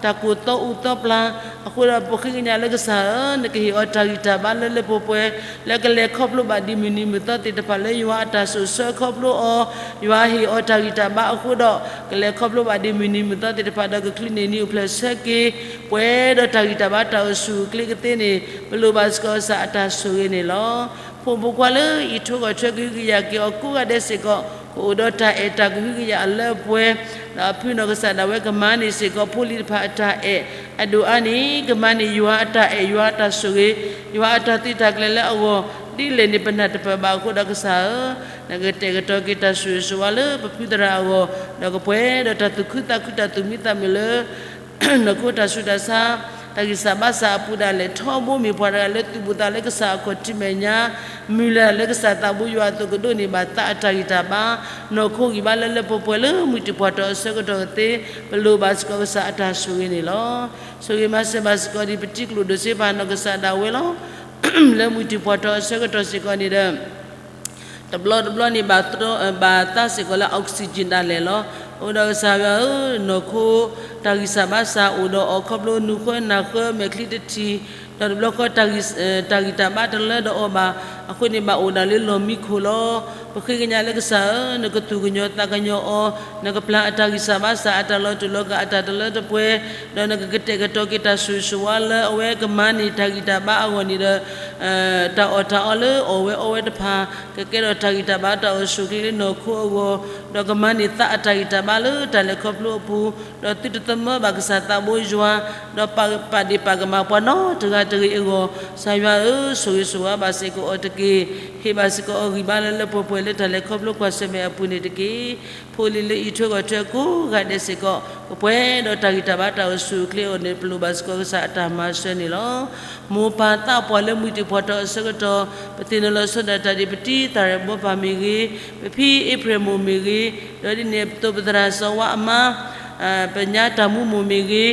တၢ်ကိၢ်သီအူသီပျၢ် အဃိဒီးပဃ့ကညးလၢကစၢ်ဧၢ, နကဟ့ၣ်အီၤတၢ်ဂံၢ်တၢ်ဘါလၢလၢပှဲၤပှဲၤ လၢကလဲၤခီဖျိဘၣ်ဒ်မုၢ်နံၤမုၢ်သီသ့ၣ်တဖၣ်လၢယွၤအတၢ်ဆိၣ်ဆၢခီဖျိအီၤ, ယွၤဟ့ၣ်အီၤတၢ်ဂံၢ်တၢ်ဘါအဃိဒီး ကလဲၤခီဖျိဘၣ်ဒ်မုၢ်နံၤမုၢ်သီသ့ၣ်တဖၣ်ဒီး ကချုးန့ၢ်နံၤအိၣ်ဖျဲၣ်ဆၢက့ၤ ပှဲၤဒီးတၢ်ဂံၢ်တၢ်ဘါတၢ်အိၣ်ဆူၣ်အိၣ်ချ့ကသ့န့ၣ် ပလိၣ်ဘၣ်စ့ၢ်ကီးကစၢ်အတၢ်ဆိၣ်ဂ့ၤန့ၣ်လီၤ. ဖိမုၣ်ဖိခွါလၢအံးထွဲကွၢ်ထွဲကဟုကယာ်က့ၤအီၤကိးဂၤဒဲးစ့ၢ်ကီး ကအိၣ်ဒီးတၢ်အဲၣ်တၢ်ကဟုကယာ်အလၢအပှဲၤ, ဒီးအဖုနီၢ်ကစၢ်ဒၣ်ဝဲကမၤန့ၢ်စ့ၢ်ကီးဖိလံၤတဖၣ်အတၢ်အဲၣ် အဒိၣ်အါန့ၣ် ကမၤန့ၢ်ယွၤအတၢ်အဲၣ် ယွၤအတၢ်ဆိၣ်ဂ့ၤ ယွၤအတၢ်သုးတၢ်ကျဲၤလၢအဂီၢ် ဒ်လဲၣ်န့ၣ် ပနၢ်တပၢၢ်ဘၣ်အဃိဒီးကစၢ်ဧၢ, နကတဲာ်ကတီၤက့ၤတၢ်ဆိၣ်ဂ့ၤဆိၣ်ဝါလၢပဖုသရၣ်အဂီၢ် ဒီးကပှဲၤဒီးတၢ်သူၣ်ခုသးခုတၢ်သူၣ်မံသးမုာ်လၢ နီၢ်ခိတၢ်ဆူးတၢ်ဆါ တၢ်ဂံၢ်စၢ်ဘါစၢ်အပူၤဒၣ်လဲာ် ထီဘိမ့ၢ်ပှၤတဂၤလၢသူၣ်ဘိသးလၢကစၢ်အခီၣ်ထံးမဲာ်ညါ မုၢ်လၢ်လၢကစၢ်သးဘိယွၤအသိးကဒိးန့ၢ်ဘၣ်သးအတၢ်ဂံၢ်တၢ်ဘါ နီၢ်ခိဂံၢ်ဘါလၢလၢပှဲၤပှဲၤလၢမုၢ်တံၢ်ပှၢ်ထီၣ်အဆၢကတီၢ်ကသ့ ပလိၣ်ဘၣ်စ့ၢ်ကီးကစၢ်အတၢ်ဆိၣ်ဂ့ၤန့ၣ်လီၤ. ဆိၣ်ဂ့ၤမၤစၢၤဘၣ်စ့ၢ်ကီးဒ်ပတံၤကျိၣ်ဒိၣ်စ့ပာ်နီၢ်ကစၢ်ဒၣ်ဝဲလီၤ. လၢမုၢ်တံၢ်ပှၢ်ထီၣ်အဆၢကတီၢ်စ့ၢ်ကီးန့ၣ်ဒီး တဘျီတဘျီန့ၣ် ဘၣ်သးစ့ၢ်ကီးလၢ oxygen ဒၣ်လဲာ်လီၤ. အဃိဒီးကစၢ်ယွၤဧၢ, နီၢ်ခိ တၢ်ဂံၢ်စၢ်ဘါစၢ်အိၣ်ဒီးအီၤခီဖျိနူၤဃၢနၢ်ဃၢမဲာ်ချံတထံၣ်, ဒီးတဘျီဃီ တၢ်ဂံၢ်တၢ်ဘါတလၢဒီးအီၤဘၣ်. အဃိန့ၣ် ဘၣ်အိၣ်ဒၣ်လၢလီၢ်မံခိၣ်လီၤ. ပဃ့ကညးလၢကစၢ်ဧၢ, နကသူၣ်ကညီၤသးကညီၤအီၤ, နကပျၢ်အတၢ်ဂံၢ်စၢ်ဘါစၢ်အတၢ်လီၤတူာ်လီၤကာ်အတၢ်တလၢတပှဲၤ, ဒီးနကကတဲာ်ကတီၤက့ၤတၢ်ဆိၣ်ဂ့ၤဆိၣ်ဝါလၢအဝဲကမၤန့ၢ်တၢ်ဂံၢ်တၢ်ဘါအဂီၢ်န့ၣ်ဒီး တၢ်အီၣ်တၢ်အီလၢအီၣ်ဝဲအီဝဲတဖၣ် ကကဲထီၣ်တၢ်ဂံၢ်တၢ်ဘါတၢ်အိၣ်ဆူၣ်အိၣ်ချ့လၢနီၢ်ခိအဂီၢ်, ဒီးကမၤန့ၢ်သးအတၢ်ဂံၢ်တၢ်ဘါလၢတၢ်လဲၤခီဖျိအပူၤ, ဒီးသုတသမၢဘၣ်ကစၢ်သးဘိယွၤ, ဒီးပာ်ဒ့ၣ်ပာ်ကမၣ်ပှၤနီတဂၤတဂ့ၤအဂီၢ်, ကစၢ်ယွၤဧၢ, ဆိၣ်ဂ့ၤဆိၣ်ဝါဘၣ်စ့ၢ်ကီးအီၤတက့ၢ်. ဟ့ၣ်ဘၣ်စ့ၢ်ကီးအီၤဂံၢ်ဘါလၢလၢပှဲၤပှဲၤလၢတၢ်လဲၤခီဖျိကွၢ်ဆၢၣ်မဲာ်အပူၤန့ၣ်တက့ၢ်. ဖိလံၤလၢအံးထွဲကွၢ်ထွဲကိးဂၤဒဲးစ့ၢ်ကီး ကပှဲၤဒီးတၢ်ဂံၢ်တၢ်ဘါတၢ်အိၣ်ဆူၣ်အိၣ်ချ့အဂီၢ်န့ၣ် ပလိၣ်ဘၣ်စ့ၢ်ကီးကစၢ်အတၢ်မၤစၢၤန့ၣ်လီၤ. မိၢ်ပၢ်သးပှၢ်လၢမုၢ်တံၢ်ပှၢ်ထီၣ်အဆၢကတီၢ် ပသ့ၣ်နီၣ်လီၤဆီဒၣ်တၢ်ဒ်ပတံၤသးရဲၣ်ဘီပၢ်မ့ၢ်ဂ့ၤ, ပဖံအ့ဖြ့ၣ်မိၢ်မ့ၢ်ဂ့ၤ, ဒီးဒ်န့ၣ်အသိးပသရၣ်စီၤဝါအမါ ပညါတၢ်မူမိၢ်မ့ၢ်ဂ့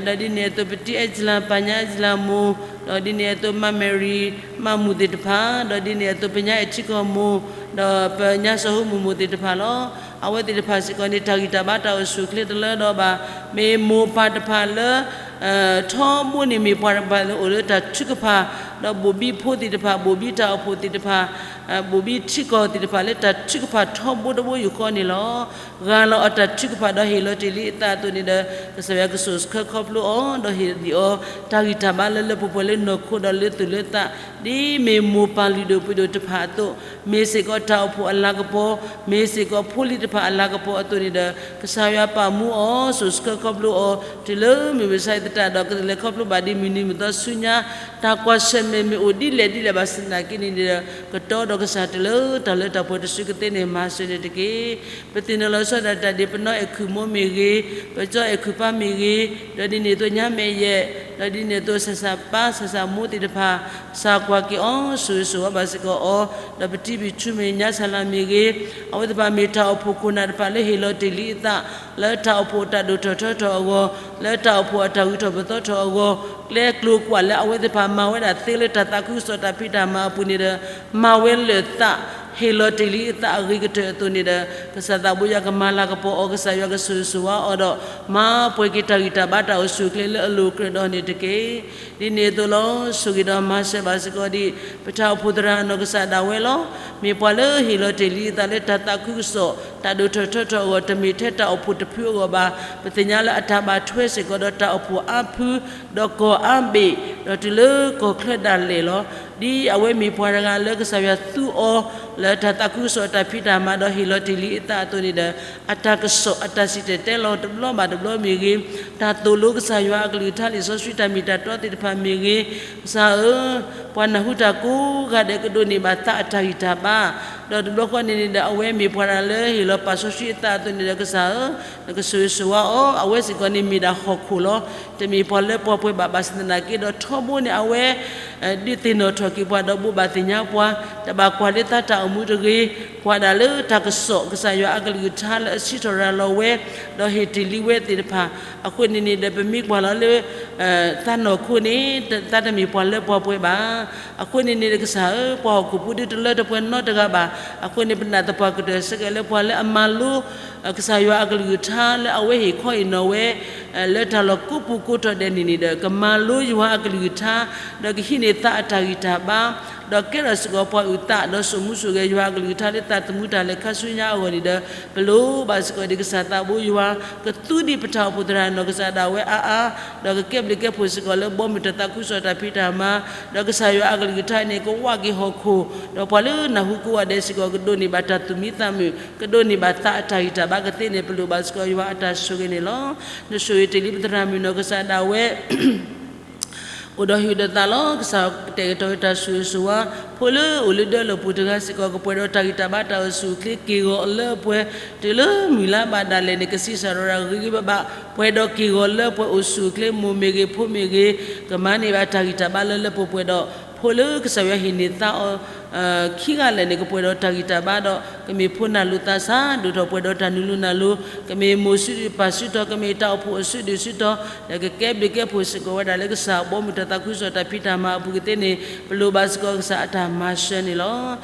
ၤ, ဒီးဒ်န့ၣ်အသိးပတံၤအဲၣ်စလၤ ပၢ်ညါအဲၣ်စလၤမိၢ်, ဒီးဒ်န့ၣ်အသိးမါမဲရံ မါမူၣ်သ့ၣ်တဖၣ်, ဒီးဒ်န့ၣ်အသိးပညါအဲၣ်ထံကီၢ်မိၢ်, ဒီးပညါစီၤဟူမိၢ်မိၢ်သ့ၣ်တဖၣ်လီၤ. အဝဲသ့ၣ်တဖၣ်စ့ၢ်ကီးန့ၣ် တၢ်ဂံၢ်တၢ်ဘါတၢ်အိၣ်ဆူၣ်အိၣ်ချ့တလၢဒီးဘၣ်. မ့ၢ်မိၢ်ပၢ်တဖၣ်လၢ ထီဘိန့ၣ်မ့ၢ်ပှၤတဖၣ်လၢအိၣ်လၢတၢ်ထုကဖၣ်, ဒီးဘိၣ်ဘံဖိသ့ၣ်တဖၣ်, ဘိၣ်ဘံတၢ်အိၣ်ဖှိၣ်သ့ၣ်တဖၣ်, ဘိၣ်ဘံထံကီၢ်သ့ၣ်တဖၣ်လၢတၢ်ထုကဖၣ်ထီဘိတဘိယူၢ်ဃီန့ၣ်လီၤ. ဂၢ်လီၤအတၢ်ထုကဖၣ်ဒီးဟ့ၣ်လီၤတ့ၢ်လံအသးအသိးန့ၣ်ဒီး ကစၢ်ယွၤကဆိၣ်ဆှၢခီဖျိအီၤ ဒီးဟ့ၣ်ဒံးအီၤ တၢ်ဂံၢ်တၢ်ဘါလၢလၢပှဲၤပှဲၤလၢနီၢ်ခိဒီးလၢသူၣ်လၢသး, ဒ်မ့ၢ်မိၢ်ပၢ်လုၢ်ဒိၣ်ပှ့ၤဒိၣ်တဖၣ်အသိး, မ့ၢ်စ့ၢ်ကီးတၢ်အိၣ်ဖှိၣ်အလၤကပီၤ, မ့ၢ်စ့ၢ်ကီးဖိလံၤတဖၣ်အလၤကပီၤအသိးန့ၣ်ဒီး ကစၢ်ယွၤပာ်မူအီၤ ဆိၣ်ဆှၢခီဖျိအီၤ တုၤလၢမုၢ်မဆါအံၤသတးဒီး ကလဲၤခီဖျိဘၣ်ဒ်မုၢ်နံၤမုၢ်သီဆူညါ, တၢ်ကွၢ်ဆၢၣ်မဲာ်မ့ၢ်အိၣ်ဒ်လဲၣ်ဒ်လဲၣ်ဘၣ်ဆၣ်သနာ်က့န့ၣ်ဒီး ကတီဒီးကစၢ်တုၤလၢတၢ်လၢတၢ်ပှဲၤတစုကသ့န့ၣ် မၤစၢၤန့ၣ်တက့ၢ်. ပသ့ၣ်နီၣ်လီၤဆီဒၣ်တၢ်ဒ်ပနီၢ်အဲၣ်ခုၣ်မိၢ်မ့ၢ်ဂ့ၤ, ပကၠီအဲၣ်ခုၣ်ပၢ်မ့ၢ်ဂ့ၤ, ဒီးဒ်န့ၣ်အသိးညါမဲာ်ယဲၢ် ဒီးဒ်န့ၣ်အသိး ဆၣ်ဆၣ်ပၢ် ဆၣ်ဆၣ်မိၢ်သ့ၣ်တဖၣ် ကစၢ်ကွၢ်က့ၤအီၤ ဆိၣ်ဂ့ၤဆိၣ်ဝါဘၣ်စ့ၢ်ကီးအီၤ, ဒီးပတံၤပထူမ့ၢ်ညါ ဆၣ်လၤမ့ၢ်ဂ့ၤ, အဝဲသ့ၣ်တဖၣ်မ့ၢ်တၢ်အိၣ်ဖှိၣ်ခိၣ်နၢ်တဖၣ်လၢဟ့ၣ်လီၤတ့ၢ်လံအသး လၢတၢ်အိၣ်ဖှိၣ်အတၢ်ဒိၣ်ထီၣ်ထီထီၣ်အဂီၢ်, လၢတၢ်အိၣ်ဖှိၣ်အတၢ်ဂုၤထီၣ်ပသီထီၣ်အဂီၢ်, ကျဲကျိၤကွာ်လၢအဝဲသ့ၣ်တဖၣ်မၤဝဲဒၣ်သ့လၢတၢ်သးခုကစီၣ်တၢ်ဖံးတၢ်မၤအပူၤန့ၣ်ဒီး မၤဝဲလၢာ်သး ဟ့ၣ်လီၤတ့ၢ်လံအသးအဂ့ၤကတၢၢ်အသိးန့ၣ်ဒီး ကစၢ်သးဘိယွၤကမၤလၤကပီၤအီၤ, ကစၢ်ယွၤကဆိၣ်ဂ့ၤဆိၣ်ဝါအီၤဒီး မၤပှဲၤက့ၤတၢ်ဂံၢ်တၢ်ဘါတၢ်အိၣ်ဆူၣ်အိၣ်ချ့လၢအလိၤအကြၢးဒီးန့ၣ်တက့ၢ်. ဒ်န့ၣ်အသိးလီၤ. ဆိၣ်ဂ့ၤဒီးမၤစၢၤဘၣ်စ့ၢ်ကီးဒံး ပတၢ်အိၣ်ဖှိၣ်သရၣ်အနီၢ်ကစၢ်ဒၣ်ဝဲလီၤ. မ့ၢ်ပှၤလၢဟ့ၣ်လီၤတ့ၢ်လံအသးလၢတၢ်သးခုကစီၣ် တၢ်ဒိၣ်ထီၣ်ထီထီၣ်အဂီၢ် တမ့ၢ်ထဲတၢ်အိၣ်ဖှိၣ်တဖုအဂီၢ်ဘၣ်. ပသ့ၣ်ညါလၢအတၢ်ဘၣ်ထွဲစ့ၢ်ကီးဒီးတၢ်အိၣ်ဖှိၣ်အါဖု ဒီးကီၢ်အါဘ့ၣ် ဒီးတုၤလၢကီၢ်ချၢဒၣ်လဲာ်လီၤ. ဒ်အဝဲမ့ၢ်ပှၤတဂၤလၢကစၢ်ယွၤသူအီၤ လၢတၢ်သးခုကစီၣ်တၢ်ဖံးတၢ်မၤဒီးဟ့ၣ်လီၤတ့ၢ်လံအသးအသိးန့ၣ်ဒီး အတၢ်ကစီၣ်အတၢ်စံၣ်တဲၤတဲလီၤတဘျီဘၣ်တဘျီမ့ၢ်ဂ့ၤ, တၢ်သိၣ်လိကစၢ်ယွၤအကလုၢ်ကထါလံာ်စီဆှံတၢ်မ့ၢ်တၢ်တီသ့ၣ်တဖၣ်မ့ၢ်ဂ့ၤ, ကစၢ်ဧၢ, ပှၤနၢ်ဟူတၢ်ကိးဂၤဒဲးကဒိးန့ၢ်ဘၣ်သးအတၢ်ဂံၢ်တၢ်ဘါ, ဒီးတဘျီဃီန့ၣ်န့ၣ်ဒီး အဝဲမ့ၢ်ပှၤတဂၤလၢဟ့ၣ်လီၤပာ်စီဆှံအသးအသိးန့ၣ်ဒီး ကစၢ်ဧၢ, နကဆိၣ်ဂ့ၤဆိၣ်ဝါအီၤ, အဝဲစ့ၢ်ကီးန့ၣ်မ့ၢ်ဒၣ်ဟီၣ်ခိၣ်လီၤ. တမ့ၢ်ပှၤလၢပှၤပှဲၤဘၣ်ဘၣ်ဆၣ်သနာ်က့ဒီးထီဘိန့ၣ် အဝဲ ဒုးသ့ၣ်နီၣ်ထီၣ်က့ၤပှၤဒီးဘိးဘၣ်သ့ၣ်ညါပှၤ, တဘၣ်ကွၢ်လၢသးတၢ်အိၣ်မူတဂ့ၤ, ကွၢ်ဒၣ်လၢတၢ်ကစီၣ် ကစၢ်ယွၤအကလုၢ်ကထါလၢအစံးထီၣ်ရၤလီၤဝဲ ဒီးဟ့ၣ်တ့ၢ်လံဝဲသ့ၣ်တဖၣ်, အဃိန့ၣ်န့ၣ်ဒီး ပမ့ၢ်ကွၢ်လီၤလၢ သးနီၢ်ခိန့ၣ် သးတမ့ၢ်ပှၤလၢပှၤပှဲၤဘၣ်. အဃိန့ၣ်န့ၣ်ဒီးကစၢ်ဧၢ, ပှၤဟီၣ်ခိၣ်ဖိဒုးတလၢတပှဲၤနီတဂၤဘၣ်. အဃိန့ၣ် ပနာ်သပှၢ်ကတၢၢ်စ့ၢ်ကီးလၢပှၤလၢအမၤလိ ကစၢ်ယွၤအကလုၢ်ကထါလၢအဝဲဟ့ၣ်ခီဟ့ၣ်နီၤဝဲ လၢတၢ်လီၢ်ကိးပူၤကိးတီၤဒဲးန့ၣ်န့ၣ်ဒီး ကမၤလိယွၤအကလုၢ်ကထါ, ဒီးကဟံးန့ၢ်သးအတၢ်ဂံၢ်တၢ်ဘါ, ဒီးကဲထီၣ်စ့ၢ်ကီးပှၤအုၣ်သး ဒီးစိာ်မူစိာ်ဂဲၤယွၤအကလုၢ်ကထါလၢတၢ်သမူတၢ်လဲၤခါဆူညါအဂီၢ်န့ၣ်ဒီး ပလိၣ်ဘၣ်စ့ၢ်ကီးဒံးကစၢ်သးဘိယွၤ ကသူဒံးပတၢ်အိၣ်ဖှိၣ်သရၣ်နီၢ်ကစၢ်ဒၣ်ဝဲအါအါ, ဒီးကကဲဘျုးကဲဖှိၣ်စ့ၢ်ကီးလၢဘီမုၢ်တၢ်သးခုကစီၣ်တၢ်ဖံးတၢ်မၤ, ဒီးကစၢ်ယွၤအကလုၢ်ကထါန့ၣ် ကဝးက့ၤဟီၣ်ခိၣ်, ဒီးပှၤလၢနၢ်ဟူကိးဂၤဒဲးစ့ၢ်ကီး ကဒိးန့ၢ်ဘၣ်တၢ်သူၣ်မံသးမုာ်, ကဒိးန့ၢ်ဘၣ်သးအတၢ်ဂံၢ်တၢ်ဘါကသ့န့ၣ် ပလိၣ်ဘၣ်စ့ၢ်ကီးယွၤအတၢ်ဆိၣ်ဂ့ၤန့ၣ်လီၤ. နဆိၣ်ဂ့ၤတ့ၢ်လံပသရၣ်မုၣ်နီၢ်ကစၢ်ဒၣ်ဝဲ အိၣ်ဒီးဟံၣ်ဒီးသးလီၤ. ကစၢ်ကတဲာ်ကတီၤတၢ်ဆိၣ်ဂ့ၤဆိၣ်ဝါ, ဖိလၢအိၣ်လၢဒၢလီၢ်ပူၤတဂၤစ့ၢ်ကီး ကပှဲၤဒီးတၢ်ဂံၢ်တၢ်ဘါတၢ်အိၣ်ဆူၣ်အိၣ်ချ့က့ၢ်ဂီၤလၢအပှဲၤ, တုၤလၢမုၢ်လါဘၣ်ဒၣ်လဲာ်န့ၣ် ကဆံးစၢ်ဒီးတၢ်ဂ့ၤဂ့ၤဘၣ်ဘၣ်, ပှဲၤဒီးက့ၢ်ဂီၤလၢအပှဲၤအိၣ်ဆူၣ်အိၣ်ချ့ မိၢ်မ့ၢ်ဂ့ၤ ဖိမ့ၢ်ဂ့ၤ, ကမၤန့ၢ်ဘၣ်တၢ်ဂံၢ်တၢ်ဘါလၢလၢပှဲၤပှဲၤဒီး ဖိလၢကစၢ်ယွၤဟ့ၣ်န့ၢ်သါအီၤ ခံဂၤလၢာ်န့ၣ် ကပှဲၤဒီးတၢ်ဂံၢ်တၢ်ဘါဒီး ကမ့ၢ်ဖိနၢ်လိာ်သးစၢ် ဒိၣ်ထီၣ်ပှဲၤဒီးတၢ်နုာ်လီၤနၢ်လီၤ, ကမ့ၢ်မိၢ်စုဒုၣ်ပၢ်စုတီၤ ကမ့ၢ်တၢ်အိၣ်ဖှိၣ်အစုဒုၣ်စုတီၤ, ဒီးကကဲဘျုးကဲဖှိၣ်စ့ၢ်ကီးဝဲဒၣ်လၢကစၢ်ဘီမုၢ်တၢ်သးခုကစီၣ်တၢ်ဖံးတၢ်မၤအပူၤကသ့န့ၣ် ပလိၣ်ဘၣ်စ့ၢ်ကီးကစၢ်အတၢ်မၤစၢၤန့ၣ်လီၤ.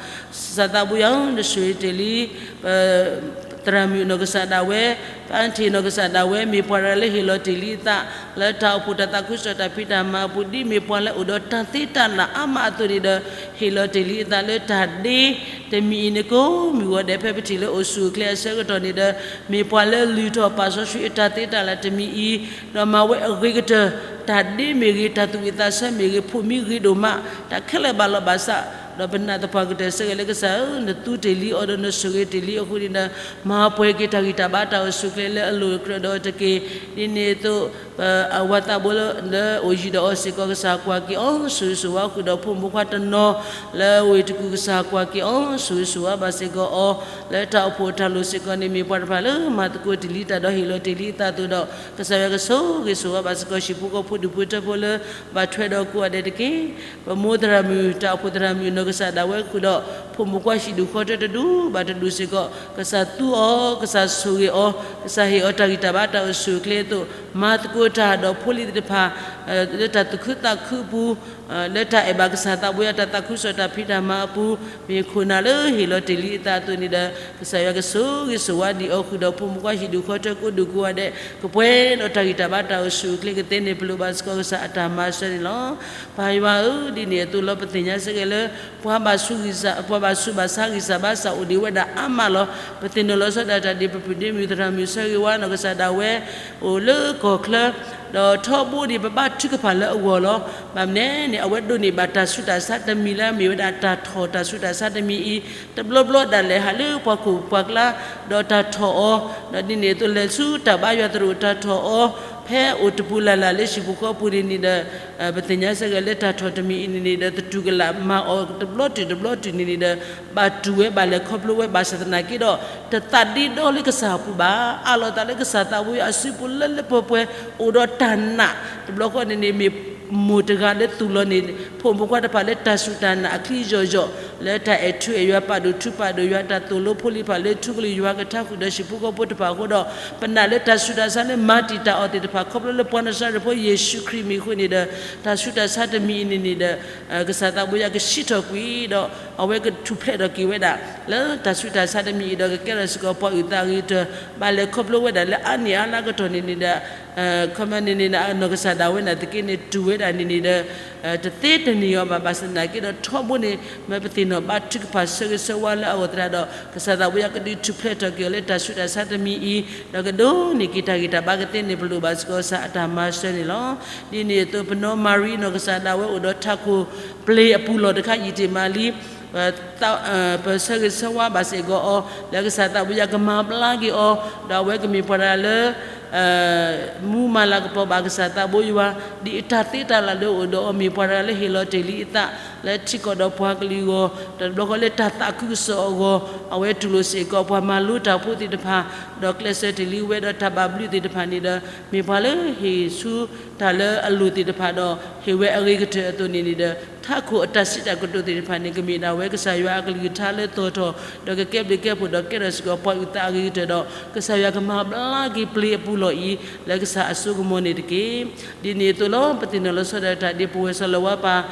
ကစၢ်သးဘိယွၤဧၢ, နဆိၣ်ဂ့ၤတ့ၢ်လံ ပသရၣ်မုၣ်နီၢ်ကစၢ်ဒၣ်ဝဲ, ပအါထံးနီၢ်ကစၢ်ဒၣ်ဝဲ မ့ၢ်ပှၤတဂၤလၢဟ့ၣ်လီၤတ့ၢ်လံအသး လၢတၢ်အိၣ်ဖှိၣ်တၢ်သးခုကစီၣ်တၢ်ဖံးတၢ်မၤအပူၤ ဒ်မ့ၢ်ပှၤလၢအိၣ်ဒီးတၢ်သ့တၢ်နာ်အါမးအသိးန့ၣ်ဒီး ဟ့ၣ်လီၤတ့ၢ်လံအသးလၢတၢ်ဒ့တမံၤအံၤန့ၣ် ကိးမုၢ်ဂီၤဒဲး ဖဲပထံၣ်လၢအိၣ်ဆူၣ်အိၣ်ချ့အဆၢကတီၢ်န့ၣ်ဒီး မ့ၢ်ပှၤလၢလုၢ်ထီၣ်ပာ်စီဆှံအတၢ်သ့တၢ်နာ်တမံၤအံၤ ဒီးမၤဝဲအဂ့ၤကတၢၢ် တၢ်ဒ့မ့ၢ်ဂ့ၤ တၢ်သူၣ်ဝံၣ်သးဆၢမ့ၢ်ဂ့ၤ ဖိးမံဂ့ၤဒိၣ်မး တၢ်ခဲလၢာ်ဘၣ်လီၤဘၣ်စး ဒီးပနာ်သပှၢ်ကတၢၢ်စ့ၢ်ကီးလၢကစၢ်ဧၢ, နသူတ့ၢ်လံအီၤဒီးနဆိၣ်ဂ့ၤတ့ၢ်လံအဃိန့ၣ်ဒီး မၤပှဲၤက့ၤတၢ်ဂံၢ်တၢ်ဘါတၢ်အိၣ်ဆူၣ်အိၣ်ချ့လၢအလိၤအကြၢးဒီးတက့ၢ်. ဒ်န့ၣ်အသိး အဝၤသးဘိလၢအိၣ်ယံၤဒီးအီၤစ့ၢ်ကီး ကစၢ်ကွၢ်က့ၤအီၤ ဆိၣ်ဂ့ၤဆိၣ်ဝါဃုာ်ဒီးဖိမုၣ်ဖိခွါတနီၤ လၢဝ့ၢ်တကူၣ် ကစၢ်ကွၢ်က့ၤအီၤ ဆိၣ်ဂ့ၤဆိၣ်ဝါဘၣ်စ့ၢ်ကီးအီၤ လၢတၢ်အိၣ်ဖှိၣ်တၢ်လိၣ်စ့ၢ်ကီးန့ၣ် မ့ၢ်ပှၤတဖၣ်လၢမၤသကိးတ့ၢ်လံတၢ်ဒီးဟ့ၣ်လီၤတ့ၢ်လံအသးအသိးဒီး ကစၢ်ယွၤကဆိၣ်ဂ့ၤဆိၣ်ဝါဘၣ်စ့ၢ်ကီး ဟံၣ်ဖိဃီဖိဒူၣ်ဖိထၢဖိလၢဘၣ်ထွဲဒီးကိးဂၤဒဲးတက့ၢ်. ပမိၢ်သရၣ်မုၣ် တၢ်အိၣ်ဖှိၣ်သရၣ်မုၣ်နီၢ်ကစၢ်ဒၣ်ဝဲဃုာ်ဒီး ဖိမုၣ်ဖိခွါဟံၣ်ဒူၣ်ဃီထၢတဒူၣ်ဘၣ်တဒူၣ်စ့ၢ်ကီး ကစၢ်သူအီၤ ကစၢ်ဆိၣ်ဂ့ၤအီၤ ကစၢ်ဟ့ၣ်အီၤတၢ်ဂံၢ်တၢ်ဘါတၢ်အိၣ်ဆူၣ်အိၣ်ချ့အသိး မၤသကိးတၢ်ဒီးဖိလံၤသ့ၣ်တဖၣ် လၢတၢ်သူၣ်ခုသးခုအပူၤ လၢတၢ်အဲၣ်ဘၣ်ကစၢ်သးဘိယွၤတၢ်သးခုကစီၣ်တၢ်ဖံးတၢ်မၤအပူၤ မ့ၢ်ခိၣ်နၢ်လၢဟ့ၣ်လီၤတ့ၢ်လံအသးအသိးန့ၣ်ဒီး ကစၢ်ယွၤကဆိၣ်ဂ့ၤဆိၣ်ဝါဒံးအီၤဃုာ်ဒီး ဖိမုၣ်ဖိခွါဟံၣ်ဒူၣ်ဃီထၢကိးဒူၣ်ကိးဂၤဒဲး ကပှဲၤဒီးတၢ်ဂံၢ်တၢ်ဘါတၢ်အိၣ်ဆူၣ်အိၣ်ချ့ကသ့န့ၣ် ပလိၣ်ဘၣ်စ့ၢ်ကီးကစၢ်အတၢ်မၤစၢၤန့ၣ်လီၤ. ပၢ်ယွၤဧၢ, ဒ်န့ၣ်အသိးလီၤ ပသ့ၣ်ညါစ့ၢ်ကီးလၢ ပှၤဘၣ်ဆူးဘၣ်ဆါဂံၢ်စၢ်ဘါစၢ်အိၣ်ဒံးဝဲဒၣ်အါမးလီၤ. ပသ့ၣ်နီၣ်လီၤဆီဒၣ်တၢ်ဒ်ပပုၢ်ဒ့မုၣ်သရၣ်မုၣ်ဆၢဂ့ၤဝါနီၢ်ကစၢ်ဒၣ်ဝဲ အိၣ်လၢကီၢ်ချၢ ဒီးထီဘိဒံးပဘါထုကဖၣ်လၢအဂီၢ်လီၤ. ဘၣ်မနုၤန့ၣ် အဝဲဒိးန့ၢ်ဘၣ်တၢ်ဆူးတၢ်ဆါတမံၤလၢအမ့ၢ်ဝဲဒၣ်တၢ်ထီၣ်တၢ်ဆူးတၢ်ဆါတမံၤအံၤ တဘျီဘျီဒၣ်လဲာ်ဟးလၢပှၤခိၣ်ပှၤကျါ ဒီးတၢ်ထီၣ်အီၤ ဒီးဒ်န့ၣ်အသိးလဲၤဆူတၢ်ဘါယွၤသရိာ်တၢ်ထီၣ်အီၤ ဟဲအိၣ်တပူၤလၢ်လၢ်လၢဟံၣ်ပူၤဃီပူၤန့ၣ်န့ၣ်ဒီး ပသ့ၣ်ညါစ့ၢ်ကီးလၢတၢ်ထီၣ်တမံၤအံၤန့ၣ်န့ၣ်ဒီး သတူၢ်ကလာ်မၤအီၤတဘျီတုၤတဘျီတုၤန့ၣ်န့ၣ်ဒီး ဘၣ်တူၢ်ဝဲဘၣ်လဲၤခီဖျိဝဲ ဘၣ်ဆၣ်သနာ်က့ဒီး တသးဒ့ဒီလၢကစၢ်အပူၤဘၣ်. အးလီၤသးလၢကစၢ်သးဘိယွၤအစုပူၤလၢလၢပှဲၤပှဲၤ အိၣ်ဒီးတၢ်နာ် တဘျီဃီန့ၣ်န့ၣ် မ့ၢ်မိၢ်တဂၤလၢသူၣ်လီၤန့ၣ် ဖိမုၣ်ဖိခွါတဖၣ်လၢတၢ်စူၢ်တၢ်နာ်အချံယီၢ်ယီၢ် လၢတၢ်အဲၣ်ထူအဲၣ်ယွၤ ပာ်ဒိၣ်ထူပာ်ဒိၣ်ယွၤ တၢ်သိၣ်လိဖိလံၤတဖၣ်လၢထူကလုၢ်ယွၤကထါဃုာ်ဒီးဟံၣ်ဖိဃီဖိတဖၣ်အဃိဒီး ပနာ်လၢတၢ်ဆူးတၢ်ဆါလၢမၤတံာ်တာ်အီၤသ့ၣ်တဖၣ် ခီဖျိလၢပှၤနၤစၤရ့းဖိယ့ၣ်ၡူးခရံာ်မံၤအဃိန့ၣ်ဒီး တၢ်ဆူးတၢ်ဆါတမံၤအံၤန့ၣ်န့ၣ်ဒီး ကစၢ်သးဘိယွၤကစံးထီၣ်ကွံာ်ဒီး အဝဲကထူၣ်ဖျဲးထီၣ်က့ၤဝဲဒၣ် လၢတၢ်ဆူးတၢ်ဆါတမံၤအံၤဒီး ကကဲထီၣ်စ့ၢ်ကီးပှၤအုၣ်သးအဂ့ၤကတၢၢ် ဘၣ်လဲၤခီဖျိဝဲဒၣ်လၢအါနံၣ်အါလါကတီၢ်န့ၣ်န့ၣ်ဒီး ခီမ့ၢ်န့ၣ်န့ၣ် နီၢ်ကစၢ်ဒၣ်ဝဲနာ်သက့န့ၣ် တူၢ်ဝဲဒၣ်န့ၣ်န့ၣ်ဒီး တသ့တန့ၢ်အီၤဘၣ် ဘၣ်ဆၣ်သနာ်က့ဒီး ထီဘိန့ၣ် မ့ၢ်ပသ့ၣ်နီၣ်ဘါထုကဖၣ်ဆၢဂ့ၤဆၢဝါလၢအဂီၢ်သတးဒီး ကစၢ်သးဘိယွၤကဒုးထူၣ်ဖျဲးထီၣ်က့ၤအီၤလၢတၢ်ဆူးတၢ်ဆါတမံၤအံၤ ဒီးကဒိးန့ၢ်က့ၤတၢ်ဂံၢ်တၢ်ဘါကသ့န့ၣ် ပလိၣ်ဘၣ်စ့ၢ်ကီးကစၢ်အတၢ်မၤစၢၤန့ၣ်လီၤ. ဒ်န့ၣ်အသိး ပနီၢ်မၤရံနီၢ်ကစၢ်ဒၣ်ဝဲအိၣ်ဒီးထးခိၣ်ပျ့ၤအပူၤလီၢ်တခါယံာ်တ့ၢ်မးလံ ပဆၢဂ့ၤဆၢဝါဘၣ်စ့ၢ်ကီးအီၤ လၢကစၢ်သးဘိယွၤကမၤဘျါက့ၤအီၤ ဒီးအဝဲကမ့ၢ်ပှၤတဂၤလၢ မူမၤလၤကပီၤဘၣ်ကစၢ်သးဘိယွၤ ဒ်အတၢ်သ့တၢ်လၢ်လၢအိၣ်ဒီးအီၤ မ့ၢ်ပှၤတဂၤလၢဟ့ၣ်လီၤတ့ၢ်လံအသး လၢထံကီၢ်ဒီးပှၤကလုာ်အဂီၢ် ဒီးတဘျီဃီလၢတၢ်သးခုကစီၣ်အဂီၢ် အဝဲတူၢ်လိာ်စ့ၢ်ကီးပှၤမၤလိတၢ်ဖိသ့ၣ်တဖၣ် ဒီးကျဲးစၢးတ့ၢ်လံဝဲဒီးတၢ်ဘၣ်ဘျုးသ့ၣ်တဖၣ်န့ၣ်ဒီး မ့ၢ်ပှၤလၢဟ့ၣ်ဆူတၢ်လၢအလိၣ်သ့ၣ်တဖၣ်ဒီး ဟ့ၣ်ဝဲအဂ့ၤကတၢၢ်အသိးန့ၣ်န့ၣ်ဒီး ထးခိၣ်အတၢ်စံးတၢ်ကတိၤသ့ၣ်တဖၣ်န့ၣ် ကမ့ၢ်ဒၣ်ဝဲကစၢ်ယွၤအကလုၢ်ကထါလၢသီၣ်ထီၣ် ဒီးကကဲဘျုးကဲဖှိၣ်ဒီးကဲထီၣ်စ့ၢ်ကီးပှၤအုၣ်သးအဂ့ၤကတၢၢ်ဒီး ကစၢ်ယွၤကမၤဘျါက့ၤပျ့ၤအပူၤလီၢ်အံၤ လၢကစၢ်အစိကမီၤန့ၣ်တက့ၢ်. ဒ်န့ၣ်အသိးလီၤ ပသ့ၣ်နီၣ်လီၤဆီဒၣ်တၢ်ဒ်ပဝဲစီၤလၤဝါပၢ်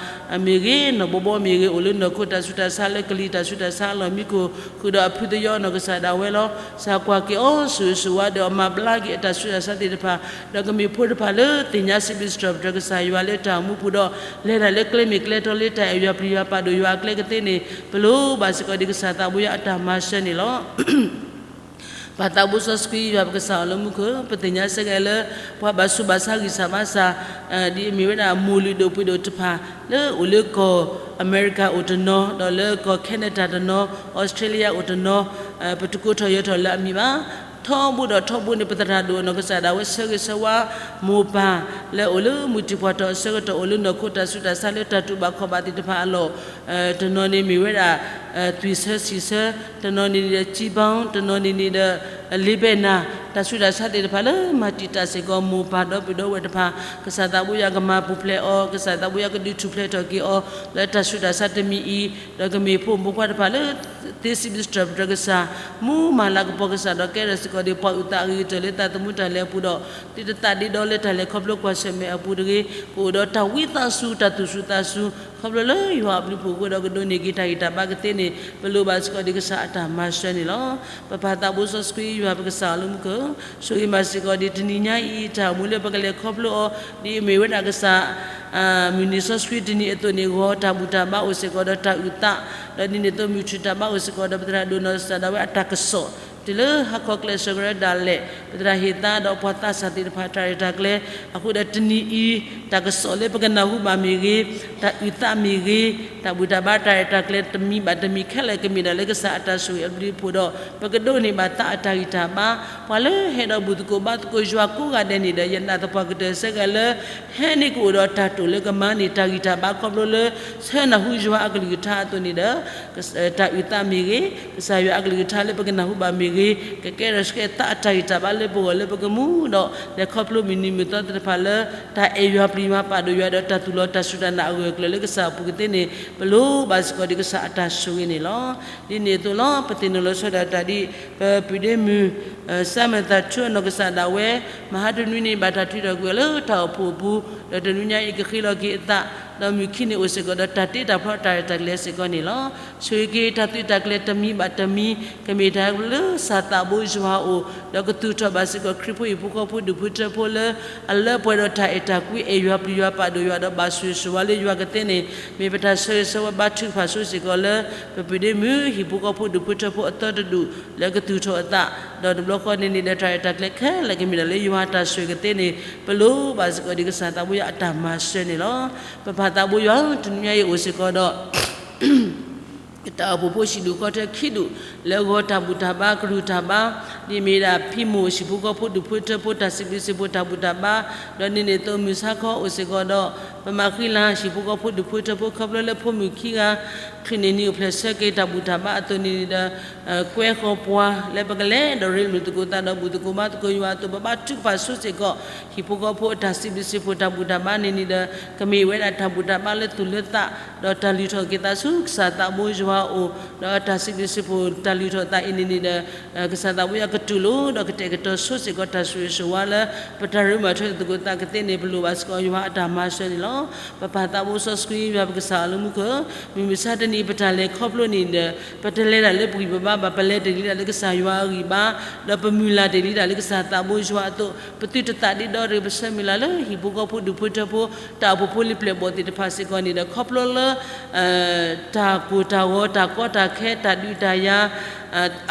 မ့ၢ်ဂ့ၤ နီၢ်ဘီဘီမ့ၢ်ဂ့ၤ အိၣ်လၢနီၢ်ခိတၢ်ဆူးတၢ်ဆါလၢကလံၤတၢ်ဆူးတၢ်ဆါလီၢ်မံခိၣ် ဃုာ်ဒီးအဖုသယီနီၢ်ကစၢ်ဒၣ်ဝဲလီၤ. ကစၢ်ကွၢ်က့ၤအီၤ ဆိၣ်ဂ့ၤဆိၣ်ဝါဒီးအမၤဘျါက့ၤအတၢ်ဆူးတၢ်ဆါသ့ၣ်တဖၣ် ဒီးကမ့ၢ်ဖိတဖၣ်လၢသ့ၣ်ညါစံးဘျုးစံးထီၣ်ပတြၢၤကစၢ်ယွၤလၢတၢ်မူပူၤဒီး လဲၤတၢ်လၢကျဲမ့ၢ်ကျဲတီလၢတၢ်အဲၣ်ယွၤပျံၤယွၤပာ်ဒိၣ်ယွၤအကျဲကသ့န့ၣ် ပလိၣ်ဘၣ်စ့ၢ်ကီးဒ်ကစၢ်သးဘိယွၤအတၢ်မၤစၢၤန့ၣ်လီၤ. ပၢ်သးဘိစီဆှံယွၤပကစၢ်အီၤလၢမူခိၣ် ပသ့ၣ်ညါစ့ၢ်ကီးလၢ ပှၤဘၣ်ဆူးဘၣ်ဆါဂံၢ်စၢ်ဘါစၢ် ဒ်အမ့ၢ်ဝဲဒၣ်မိၢ်လုၢ်ဒိၣ်ပှ့ၤဒိၣ်တဖၣ် လၢအိၣ်လၢကီၢ်အမဲရကၤအိၣ်တနီၤ ဒီးလၢကီၢ်ခဲနဒၤတနီၤ အီစထြ့လယါအိၣ်တနီၤ ပတကိးထီၣ်ယၢၤထီၣ်လၢအမံၤဘၣ်. ထီဘိဒီးထီဘိန့ၣ် ပသရၣ်ဒိၣ်အနီၢ်ကစၢ်ဒၣ်ဝဲ ဆၢဂ့ၤဆၢဝါ မိၢ်ပၢ် လၢအိၣ်လၢမုၢ်တံၢ်ပှၢ်ထီၣ်အဆၢကတီၢ် အိၣ်လၢနီၢ်ခိတၢ်ဆူးတၢ်ဆါလၢတၢ်တူၢ်ဘၣ်ခီၣ်ဘၣ်သ့ၣ်တဖၣ်အလီၢ် တနီၤန့ၣ်မ့ၢ်ဝဲဒၣ် သွံၣ်ဆၢဆံၣ်ဆၢ တနီၤန့ၣ်န့ၣ်ဒီး ကံဘီ တနီၤန့ၣ်န့ၣ်ဒီး လ့ဘဲနၤ တၢ်ဆူးတၢ်ဆါသ့ၣ်တဖၣ်လၢမၤတံာ်တာ်စ့ၢ်ကီးမိၢ်ပၢ်ဒီပုၢ်ဒီဝဲၢ်တဖၣ် ကစၢ်သးဘိယွၤကမၤပူၤဖျဲးအီၤ ကစၢ်သးဘိယွၤကဒုးထူၣ်ဖျဲးထီၣ်က့ၤအီၤ လၢတၢ်ဆူးတၢ်ဆါတမံၤအံၤ ဒီးကမ့ၢ်ဖိမုၣ်ဖိခွါတဖၣ်လၢ သ့စံးဘျုးစံးထီၣ်ပတြၢၤကစၢ် မူမၤလၤကပီၤကစၢ်ဒီးကဲထီၣ်စ့ၢ်ကီးဒ်ပှၤအုၣ်သးအဂ့ၤကတၢၢ်လၢသးသမူတၢ်လဲၤအပူၤဒီး သုတသးဒ့ဒီလၢတၢ်လဲၤခီဖျိကွၢ်ဆၢၣ်မဲာ်အပူၤတဂ့ၤ ကအိၣ်ဒီးတၢ်ဝံသးစူၤတၢ်သူၣ်စူၤသးစူၤ ခီဖျိလၢယွၤအဘျုးအဖှိၣ်အဃိဒီးကဒိးန့ၢ်က့ၤတၢ်ဂံၢ်တၢ်ဘါကသ့န့ၣ် ပလိၣ်ဘၣ်စ့ၢ်ကီးဒ်ကစၢ်အတၢ်မၤစၢၤန့ၣ်လီၤ. ပပၢ်သးဘိစီဆှံယွၤပကစၢ်အီၤလၢမူခိၣ် ဆိၣ်ဂ့ၤမးစ့ၢ်ကီးဒ်တနံၤညါအံၤ တၢ်အိၣ်မူလၢပကလဲၤခီဖျိအီၤ ဒ်အမ့ၢ်ဝဲဒၣ်ကစၢ် မုၢ်နံၤစီဆှံတနံၤအသိးန့ၣ် ဂီၤတၢ်ဘူၣ်တၢ်ဘါအိၣ်စ့ၢ်ကီးဒီးတၢ်အုၣ်သး ဒီးဒ်န့ၣ်အသိးမုၢ်ထူၣ်တၢ်ဘါအိၣ်စ့ၢ်ကီးဒီးပသရၣ်ဒိၣ်နီၢ်ကစၢ်ဒၣ်ဝဲအတၢ်ကစီၣ် တုၤလၢဟါခီကျဲးစၢးကရၢဒၣ်လဲာ် ပသရၣ်ဟ့ၣ်သါဒီးပှၤသးစၢ်သ့ၣ်တဖၣ် တၢ်ရဲၣ်တၢ်ကျဲၤ အဃိဒီးတနံၤအံၤ တၢ်ကစီၣ်လၢပကနၢ်ဟူဘၣ်မ့ၢ်ဂ့ၤ, တၢ်အုၣ်သးမ့ၢ်ဂ့ၤ, တၢ်ဘူၣ်တၢ်ဘါတၢ်ရဲၣ်တၢ်ကျဲၤတမံၤဘၣ်တမံၤခဲလၢာ် ကမ့ၢ်ဒၣ်လၢကစၢ်အတၢ်ဆိၣ်ဂ့ၤအဘျုးအဖှိၣ်ဒီး ပကဒိးန့ၢ်ဘၣ်သးအတၢ်ဂံၢ်တၢ်ဘါ, ပှၤလၢဟဲဒီးဘူၣ်သကိးဘါသကိးယွၤကိးဂၤဒဲးန့ၣ်ဒီး ယနာ်သပှၢ်ကတၢၢ်စ့ၢ်ကီးလၢ ဟဲန့ၣ်ကအိၣ်ဒီးတၢ်တိာ်လၢကမၤန့ၢ်တၢ်ဂံၢ်တၢ်ဘါခီဖျိလၢ ဆၢနၢ်ဟူယွၤအကလုၢ်ကထါအသိးန့ၣ်ဒီး တၢ်အုၣ်သးမ့ၢ်ဂ့ၤ, ကစၢ်ယွၤအကလုၢ်ကထါလၢပကနၢ်ဟူဘၣ်မ့ၢ်ဂ့ၤ, ကကဲထီၣ်ဆှဲသးအတၢ်ဂံၢ်တၢ်ဘါလၢပဂီၢ်လၢပကမူဒီး လဲၤခီဖျိမုၢ်နံၤမုၢ်သီသ့ၣ်တဖၣ်လၢ တၢ်အဲၣ်ယွၤပျံၤယွၤပာ်ဒိၣ်ယွၤဒီးတၢ်သူၣ်လီၤတၢ်စူၢ်တၢ်နာ်အဂၢၢ်အကျၢၤလၢကစၢ်အပူၤကသ့န့ၣ် ပလိၣ်ဘၣ်စ့ၢ်ကီးဒ်ကစၢ်အတၢ်ဆိၣ်ဂ့ၤန့ၣ်လီၤ. ဒ်န့ၣ်အသိးလီၤ ပသ့ၣ်နီၣ်လီၤဆီဒၣ်တၢ်ဒ် ပပုၢ်ဒ့မုၣ် စၢ်မသးထူအနီၢ်ကစၢ်ဒၣ်ဝဲ မဟါတနွံန့ၣ် ဘၣ်တၢ်ထုးထီၣ်ကွံာ်အီၤလၢတၢ်အိၣ်ဖှိၣ်အပူၤ, ဒီးတနွံညါအံၤကဃ့လီၤက့ၤအသး, ဒီးမုၢ်ခံန့ၣ်အိၣ်စ့ၢ်ကီးဒီးတၢ်တ့တၢ်ဖျီတၢ်ရဲၣ်တၢ်ကျဲၤစ့ၢ်ကီးန့ၣ်လီၤ. ဆိၣ်ဂ့ၤက့ၤတၢ်သုးတၢ်ကျဲၤတမံၤဘၣ်တမံၤ ကမ့ၢ်တၢ်လၢကစၢ်သးဘိယွၤအအိၣ်, ဒီးကသူၣ်ထီၣ်ဘၣ်စ့ၢ်ကီးခရံာ်ဖိဟံၣ်ဖိဃီဖိဒူၣ်ဖိထၢဖိလၢ အလၢပှဲၤဒီးတၢ်အဲၣ်တၢ်ကွံ အဲၣ်ယွၤပျံၤယွၤပာ်ဒိၣ်ယွၤဒီးဘၣ်ဆိၣ်ဂ့ၤဆိၣ်ဝါလၢယွၤကသ့န့ၣ် မ့ၢ်ပတၢ်ဆၢဂ့ၤဆၢဝါဘါထုကဖၣ်ဆိစ့ၢ်ကီးလၢ ပပုၢ်ဒ့မုၣ်ဟံၣ်ဖိဃီဖိဒူၣ်ဖိထၢဖိအသီတဒူၣ် လၢကသူၣ်ထီၣ်အသး, ဒီးတဘျီဃီန့ၣ်န့ၣ်ဒီးတၢ်ရဲၣ်တၢ်ကျဲၤခဲလၢာ်ကမ့ၢ်ဒၣ်လၢယွၤအတၢ်ဆိၣ်ဂ့ၤကသ့န့ၣ် ပလိၣ်ဘၣ်စ့ၢ်ကီးဒ်ကစၢ်သးဘိယွၤအတၢ်မၤစၢၤန့ၣ်လီၤ. ပပၢ်သးဘိယွၤဧၢ တနွံညါအံၤအိၣ်စ့ၢ်ကီးဒီး တၢ်အိၣ်ဖှိၣ်ဖိဟံၣ်ဒူၣ်ဃီထၢခံဒူၣ် လၢအဂီၢ်တၢ်ဘူၣ်တၢ်ဘါ ကရူၢ်တၢ်ဘါ ဒ်မ့ၢ်ဒၣ်ဖံမိၢ်ဟံၣ်ဖိဃီဖိဒူၣ်ဖိထၢဖိ တၢ်စံးဘျုးစံးဖှိၣ်တၢ်ဘူၣ်တၢ်ဘါ, ဒီးန့ၣ်န့ၣ်သိးမုၢ်ဆါခီအိၣ်စ့ၢ်ကီးဒီး ပမၤဃံလၤဟံၣ်ဖိဃီဖိဒူၣ်ဖိထၢဖိ ခီဖျိလၢဖိမုၣ်ခံဂၤ ချုးန့ၢ်နံၣ်အိၣ်ဖျဲၣ်ဆၢက့ၤတၢ်ဘူၣ်တၢ်ဘါအသိးန့ၣ်ဒီး ကွဲဃီၤပှၤလၢပကလဲၤဒီးရ့လိာ်သကိးသးဒီးဘူၣ်သကိးဘါသကိးယွၤအသိး ပဘါထုကဖၣ်ဆိစ့ၢ်ကီး ဟံၣ်ဖိဃီဖိအတၢ်စံးဘျုးစံးဖှိၣ်တၢ်ဘူၣ်တၢ်ဘါန့ၣ်န့ၣ်ဒီး ကမ့ၢ်ဝဲဒၣ်တၢ်ဘူၣ်တၢ်ဘါလၢသူၣ်လၢသး ဒီးတၢ်လုၢ်ထီၣ်က့ၤသးဆူကစၢ်သးဘိယွၤအအိၣ် ဒီးတၢ်စံးဘျုးစံးဖှိၣ်တၢ်လုၢ်ထီၣ်သးအံၤန့ၣ်န့ၣ်ဒီး ကစၢ်သးဘိယွၤကတူၢ်လိာ် ဒီးကတဲာ်ကတီၤဆိစ့ၢ်ကီးတၢ်ဆိၣ်ဂ့ၤဆိၣ်ဝါလၢ ပတၢ်ရ့လိာ်မုာ်ထၢသကိးသးကသ့န့ၣ် ပလိၣ်ဘၣ်စ့ၢ်ကီးယွၤအတၢ်မၤစၢၤန့ၣ်လီၤ. ပပၢ်သးဘိစီဆှံယွၤပကစၢ်အလၢမူခိၣ်, မုၢ်မဆါတနံၤပတၢ်လဲၤခီဖျိန့ၣ်ဒီး ပတလဲၤဒၣ်လၢပဂံၢ်ပဘါဘၣ်, ပလဲၤတ့ၢ်လံဒၣ်လၢကစၢ်ယွၤအဂံၢ်ဘါ, ဒီးပမုၢ်လၢ်တ့ၢ်လံဒၣ်လၢကစၢ်သးဘိယွၤအသိး, ပသုတသးဒ့ဒီတဂ့ၤ, ပဆၢမုၢ်လၢ်လၢဟံၣ်ဖိဃီဖိဒူၣ်ဖိထၢဖိ တၢ်အိၣ်ဖှိၣ်ဖိလံၤပျဲၢ်ဘီၣ်သ့ၣ်တဖၣ်စ့ၢ်ကီးန့ၣ်ဒီး ခီဖျိလၢ တၢ်ကိၢ်တၢ်ဂီၤ တၢ်ကီတၢ်ခဲ တၢ်ဒုးတၢ်ယၤ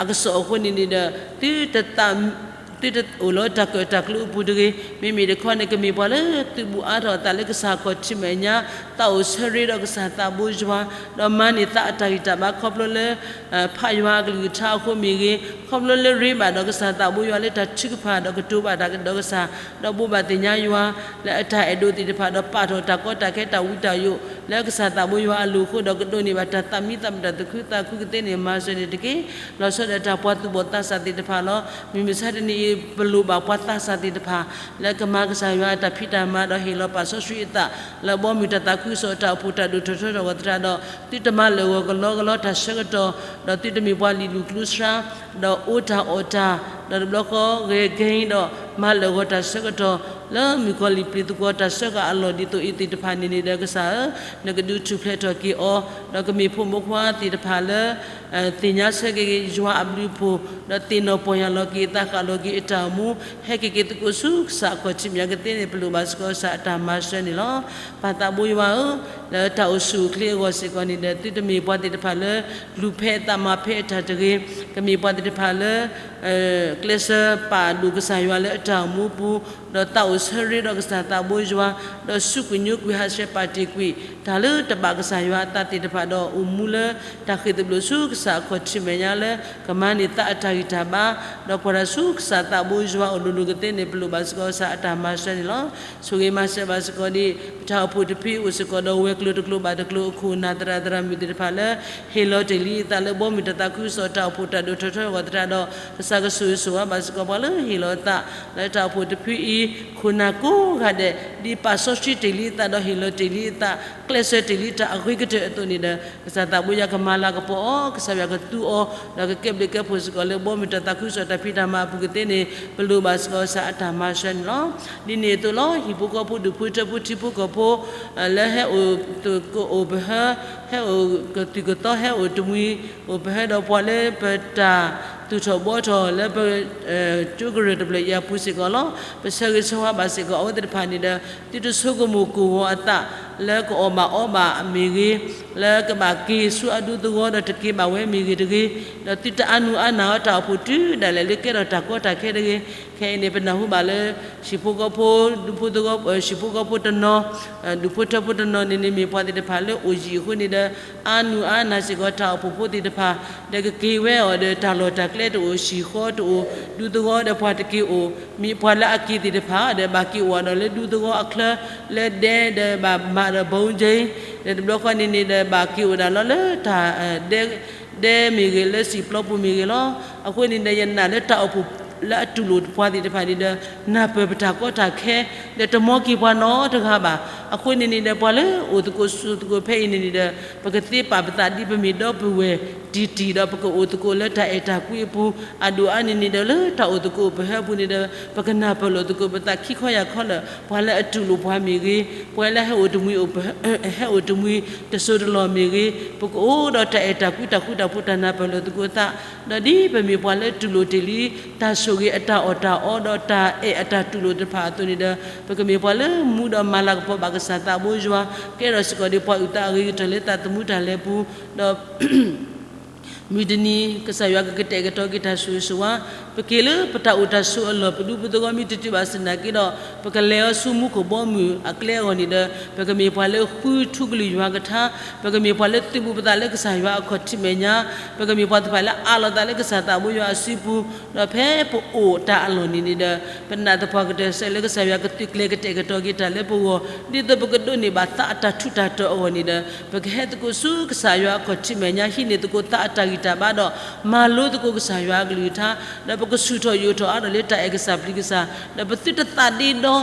အကစီၣ်အဃိန့ၣ်န့ၣ်ဒီး သုတသး သုတအိၣ်လၢတၢ်ကၢၣ်တၢ်ကျူအပူၤတဂ့ၤ, မ့မ့ၢ်တခီန့ၣ် ကမ့ၢ်ပှၤလၢသုးဘူးအါထီၣ်အသးလၢကစၢ်ခီၣ်ထံးမဲာ်ညါ, သးအိၣ်ဆၢရ့ဒီးကစၢ်သးဘိယွၤ, ဒီးမၤန့ၢ်သးအတၢ်ဂံၢ်တၢ်ဘါခီဖျိလၢ ဖးယွၤအကလုၢ်ကထါအဃိမ့ၢ်ဂ့ၤ, ခီဖျိလၢရ့ဘၣ်ဒီးကစၢ်သးဘိယွၤလၢတၢ်ထုကဖၣ်ဒီးကတိၤဘၣ်တၢ်ဒီးကစၢ်, ဒီးဘိးဘၣ်သ့ၣ်ညါယွၤ လၢအတၢ်အဲၣ်ဒိးသ့ၣ်တဖၣ် ဒီးပာ်ထီၣ်တၢ်ကီတၢ်ခဲတၢ်ဝံတၢ်ယိး လၢကစၢ်သးဘိယွၤအလိၤအဃိ ဒီးကဒိးန့ၢ်ဘၣ်တၢ်သးမံသးမုာ်တၢ်သူၣ်ခုသးခုကသ့န့ၣ် မၤစၢၤန့ၢ်တက့ၢ်. လီၤဆီဒၣ်တၢ်ပှၤသူၣ်ဘီၣ်သးစၢ်သ့ၣ်တဖၣ်လီၤ. မုၢ်မဆါတနံၤအံၤ ပလိၣ်ဘၣ်ပှၤသးစၢ်သ့ၣ်တဖၣ် လၢကမၤကစၢ်ယွၤအတၢ်ဖံးတၢ်မၤ ဒီးဟ့ၣ်လီၤပာ်စီဆှံအသး လၢဘီမုၢ်တၢ်သးခုကစီၣ်အတၢ်အိၣ်ဖှိၣ်တၢ်ဒိၣ်ထီၣ်ထီထီၣ်အဂီၢ်သတးဒီး သုတမၤလၢာ်ဂီၤကလီကလီတၢ်ဆၢကတီၢ်, ဒီးသုတမ့ၢ်ပှၤလံၣ်လူၤကျူဆှါ ဒီးအိၣ်တၢ်အီၣ်တၢ်, ဒီးတဘျီဃီဂဲၤကဲအံၤဒီး မၤလၢာ်ဂီၤတၢ်ဆၢကတီၢ် လၢမုၣ်ကီၤလံၢ်ပျံၤသကွီၤတၢ်စၢဃာ်အလီၢ်ဒ်သိးအံၤသ့ၣ်တဖၣ်န့ၣ်န့ၣ်ဒီးကစၢ်ဧၢ, နကဒုးထူၣ်ဖျဲးထီၣ်က့ၤအီၤ, ဒီးကမ့ၢ်ဖိမုၣ်ဖိခွါသ့ၣ်တဖၣ်လၢ သ့ၣ်ညါဆၢက့ၤယွၤအဘျုးအဖှိၣ်, ဒီးသ့ၣ်နီၣ်ပီၢ်ယၢ်လီၤက့ၤအသးဃာ်လီၤက့ၤအတၢ်အိၣ်မူ, ဟဲက့ၤက့ၤသကိးဆူကစၢ်အခီၣ်ထံးမဲာ်ညါကသ့န့ၣ် ပလိၣ်ဘၣ်စ့ၢ်ကီးကစၢ်အတၢ်မၤစၢၤန့ၣ်လီၤ. ပၢ်သးဘိယွၤဧၢ, လၢတၢ်အိၣ်ဆူၣ်အိၣ်ချ့အဂီၢ်စ့ၢ်ကီးန့ၣ်ဒီး သုတမ့ၢ်ပှၤသ့ၣ်တဖၣ်လၢ လူၤဖဲအသးမၤဖဲအတၢ်တဂ့ၤ, ကမ့ၢ်ပှၤသ့ၣ်တဖၣ်လၢ ကျဲးစၢးပာ်ဒိၣ်ကစၢ်ယွၤလၢအတၢ်အိၣ်မူအပူၤ, ဒီးသးအိၣ်ဆၢရ့ဒီးကစၢ်သးဘိယွၤ, ဒီးစူးကွံာ်ညိကွံာ်ဟးဆှဲးပာ်တ့ၢ်ကွံာ် တၢ်လၢတဘၣ်ကစၢ်ယွၤအသးသ့ၣ်တဖၣ်ဒီး အိၣ်မူလၢတၢ်ဃ့ၢ်သဘျိးဆူကစၢ်အခီၣ်ထံးမဲာ်ညါလၢ ကမၤန့ၢ်သးအတၢ်ဂံၢ်တၢ်ဘါ, ဒီးပှၤတၢ်ဆူကစၢ်သးဘိယွၤအအိၣ်လိၤလိၤကသ့န့ၣ် ပလိၣ်ဘၣ်စ့ၢ်ကီးကစၢ်အတၢ်မၤစၢၤန့ၣ်လီၤ. ဆိၣ်ဂ့ၤမၤစၢၤဘၣ်စ့ၢ်ကီးဒ် ပတၢ်အိၣ်ဖှိၣ်တဖုအံၤအိၣ်စ့ၢ်ကီးဒီးဝဲၤကျိၤတကျိၤဘၣ်တကျိၤအခိၣ်နၢ်သရၣ်သရၣ်မုၣ်သ့ၣ်တဖၣ်လၢ ဟ့ၣ်လီၤတ့ၢ်လံအသးလၢဘီမုၢ်တၢ်သးခုကစီၣ်တၢ်အိၣ်ဖှိၣ်တၢ်ဒိၣ်ထီၣ်ထီထီၣ်အဂီၢ်သတးဒီး ကစၢ်ကဆိၣ်ဂ့ၤဆိၣ်ဝါဘၣ်စ့ၢ်ကီးပှၤလၢဟ့ၣ်လီၤအသး လၢတၢ်အိၣ်ဖှိၣ်တဖုအံၤ ခိၣ်နၢ်ကိးဂၤဒဲး ဒ်ပာ်စီဆှံတ့ၢ်လံအသးဒီးဟ့ၣ်လီၤတ့ၢ်လံအသး ကျဲးစၢးတ့ၢ်လံတၢ်အဂ့ၤကတၢၢ်အသိးန့ၣ်ဒီး ကစၢ်သးဘိယွၤကမၤလၤကပီၤအီၤ, ကစၢ်ယွၤကသူအီၤ, ဒီးကကဲဘျုးကဲဖှိၣ်စ့ၢ်ကီးလၢဘီမုၢ်တၢ်သးခုကစီၣ်တၢ်ဖံးတၢ်မၤအပူၤကသ့န့ၣ် ပလိၣ်ဘၣ်စ့ၢ်ကီးကစၢ်အတၢ်မၤစၢၤန့ၣ်လီၤ. ဒ်န့ၣ်အသိးလီၤ ဟံၣ်ဖိဃီဖိဒူၣ်ဖိထၢဖိထံဖိကီၢ်ဖိ လၢဟဲအိၣ်သကိးအိၣ်ပဟၢ ဟဲအိၣ်ကသုၣ်ကသီ ဟဲအိၣ်တမှံၤ အိၣ်ပဟၢဒီးပှၤလၢပတၢ်သူၣ်ထီၣ်ဘှီထီၣ်လၢပ ကၠိကရၢၢ်တဖျၢၣ်အံၤအပူၤစ့ၢ်ကီးလီၤ. ပဆၢဂ့ၤဆၢဝါဘၣ်စ့ၢ်ကီးအဝဲသ့ၣ်တဖၣ်န့ၣ်ဒီး သုတဆိကမိၣ်ကိၢ်ဂီၤအသး လၢကအီၣ်ဘၣ်အီဘၣ်မ့ၢ်ဂ့ၤ, လၢကဘၣ်က့ၤဆူအဒူသဝီဒီးတက့ၤဘၣ်ဝဲမ့ၢ်ဂ့ၤတဂ့ၤ, ဒီးသုတအါနုအါနၢ်အီၤတၢ်အိၣ်ဖှိၣ်တုၤဒၣ်လဲာ်လၢကဲထီၣ်တၢ်ကီတၢ်ခဲတဂ့ၤ. ခဲအံၤန့ၣ် ပနၢ်ဟူဘၣ်လၢ ဟံၣ်ဖိဃီဖိ ဒူဖိသဝီ ဟံၣ်ဖိဃီဖိတနီၤ ဒူဖိထၢဖိတနီၤန့ၣ်န့ၣ် မ့ၢ်ပှၤသ့ၣ်တဖၣ်လၢအိၣ်ယံၤအဃိန့ၣ်ဒီး အါနုအါနၢ်စ့ၢ်ကီးတၢ်အိၣ်ဖှိၣ်ဖိသ့ၣ်တဖၣ် ဒီးကက့ၤဝဲအီၤဒီးတၢ်လီၢ်တၢ်ကျဲတအိၣ် ဟံၣ်ဃီတအိၣ် ဒူသဝီဒီးပှၤတက့ၤအိၣ် မ့ၢ်ပှၤလၢအက့ၤသ့ၣ်တဖၣ်ဒီး ဘၣ်က့ၤအိၣ်ဒီးလၢဒူသဝီအချၢ လၢဒဲဒီးဘၣ်မၤဒီးဘီကၠ့ ဒီးတဘျီဃီန့ၣ်န့ၣ်ဒီး ဘၣ်က့ၤအိၣ်ဒၣ်လီၤလၢတၢ် ဒဲ ဒဲမ့ၢ်ဂ့ၤလၢစံာ်ပျီပူၤမ့ၢ်ဂ့ၤလီၤ. အဃိန့ၣ်ဒီး ယနာ်လၢတၢ်အိၣ်ဖှိၣ်လၢအတူၢ်လိာ်ပှၤသ့ၣ်တဖၣ်န့ၣ်ဒီး နၢ်ပၢၢ်ပတၢ်ကီတၢ်ခဲ ဒီးတမီက့ၤပှၤနီတဂၤဘၣ်. အဃိန့ၣ်န့ၣ်ဒီး ပှၤလၢအိၣ်သကိးဆိးသကိးဖဲအံၤန့ၣ်န့ၣ်ဒီး ပကသ့ပာ်ပသးဒ်ပမ့ၢ်ဒီပုၢ်ဝဲၢ်တံၢ်တံၢ်ဒီး ပကအိၣ်သကိးလၢတၢ်အဲၣ်တၢ်ကွံအပူၤ အဒိၣ်အါန့ၣ်န့ၣ်ဒီး လၢတၢ်အိၣ်သကိးအိၣ်ပဟၢအပူၤန့ၣ်ဒီး ပကနၢ်ပၢၢ်လိာ်သကိးပသးခံခီယၢ်ခီလၢာ် ပှၤလၢအတူၢ်လိာ်ပှၤမ့ၢ်ဂ့ၤ, ပှၤလၢဟဲအိၣ်တမှံၤ ဟဲအိၣ်တမှံၤတစိၤတလီၢ်မ့ၢ်ဂ့ၤ, ပကအိၣ်ဒီးတၢ်အဲၣ်တၢ်ကွံတၢ်ဃူတၢ်ဖိး တၢ်နၢ်ပၢၢ်လိာ်သကိးသး, ဒီးဒ်ပမ့ၢ်ပှၤလၢတူၢ်လိာ်တ့ၢ်လံ တၢ်ဆိၣ်ဂ့ၤအတၢ်အီၣ်တၢ်အီဒီးတၢ်အဲၣ်အတၢ်တူၢ်လိာ်တဖၣ်အသိးန့ၣ်ဒီး ပကမ့ၢ်ပှၤလၢမူဒီးမၤလၤကပီၤဘၣ်ကစၢ်သးဘိယွၤ ကဲထီၣ်စ့ၢ်ကီးဒ်ပှၤအုၣ်သးအဂ့ၤကတၢၢ်လၢသးသမူတၢ်လဲၤပူၤ, ဒီး မုၢ်တနံၤ ကစၢ်ယွၤကကတဲာ်ကတီၤက့ၤတၢ်ဆိၣ်ဂ့ၤဆိၣ်ဝါ, ပက့ၤလၢပတၢ်အိၣ်တၢ်ဆိးအလီၢ် ပဒူပသဂီၢ်မ့ၢ်တတုၤဘၣ်သနာ်က့ဒီး ပကလဲၤအီၤဆူမူခိၣ်ဘီမုၢ်အကျဲအဂီၢ်န့ၣ်ဒီး ပကမ့ၢ်ပှၤလၢဃုထူကလုၢ်ယွၤကထါ, ပကမ့ၢ်ပှၤလၢသုးဘူးပသးလၢကစၢ်ယွၤအခီၣ်ထံးမဲာ်ညါ, ပကမ့ၢ်ပှၤသ့ၣ်တဖၣ်လၢအးလီၤသးလၢကစၢ်သးဘိယွၤအစုပူၤ, ဒီးဖဲပအိၣ်တၢ်အလီၢ်န့ၣ်န့ၣ်ဒီး ပနာ်သပှၢ်ကတၢၢ်စဲးလၢကစၢ်ယွၤကသုးကျဲၤကတဲာ်ကတီၤက့ၤတၢ်လၢပဂီၢ်, ဒ်သိးပကဒိးန့ၢ်ဘၣ်သးအတၢ်ထူးတၢ်တီၤအဂီၢ်န့ၣ်ဒီး ပကဟဲသကိးဆူကစၢ်ယွၤအခီၣ်ထံးမဲာ်ညါ ဟံးန့ၢ်သကိးသးအတၢ်ဂံၢ်တၢ်ဘါဒီး မၤလိသကိးကစၢ်ယွၤအကလုၢ်ကထါ, ဒီးပကဆူၣ်ထီၣ်ယိာ်ထီၣ်အါထီၣ်လၢတၢ်အဲၣ်ကစၢ်ပျံၤကစၢ်, ဒီးပသုတသးဒ့ဒီ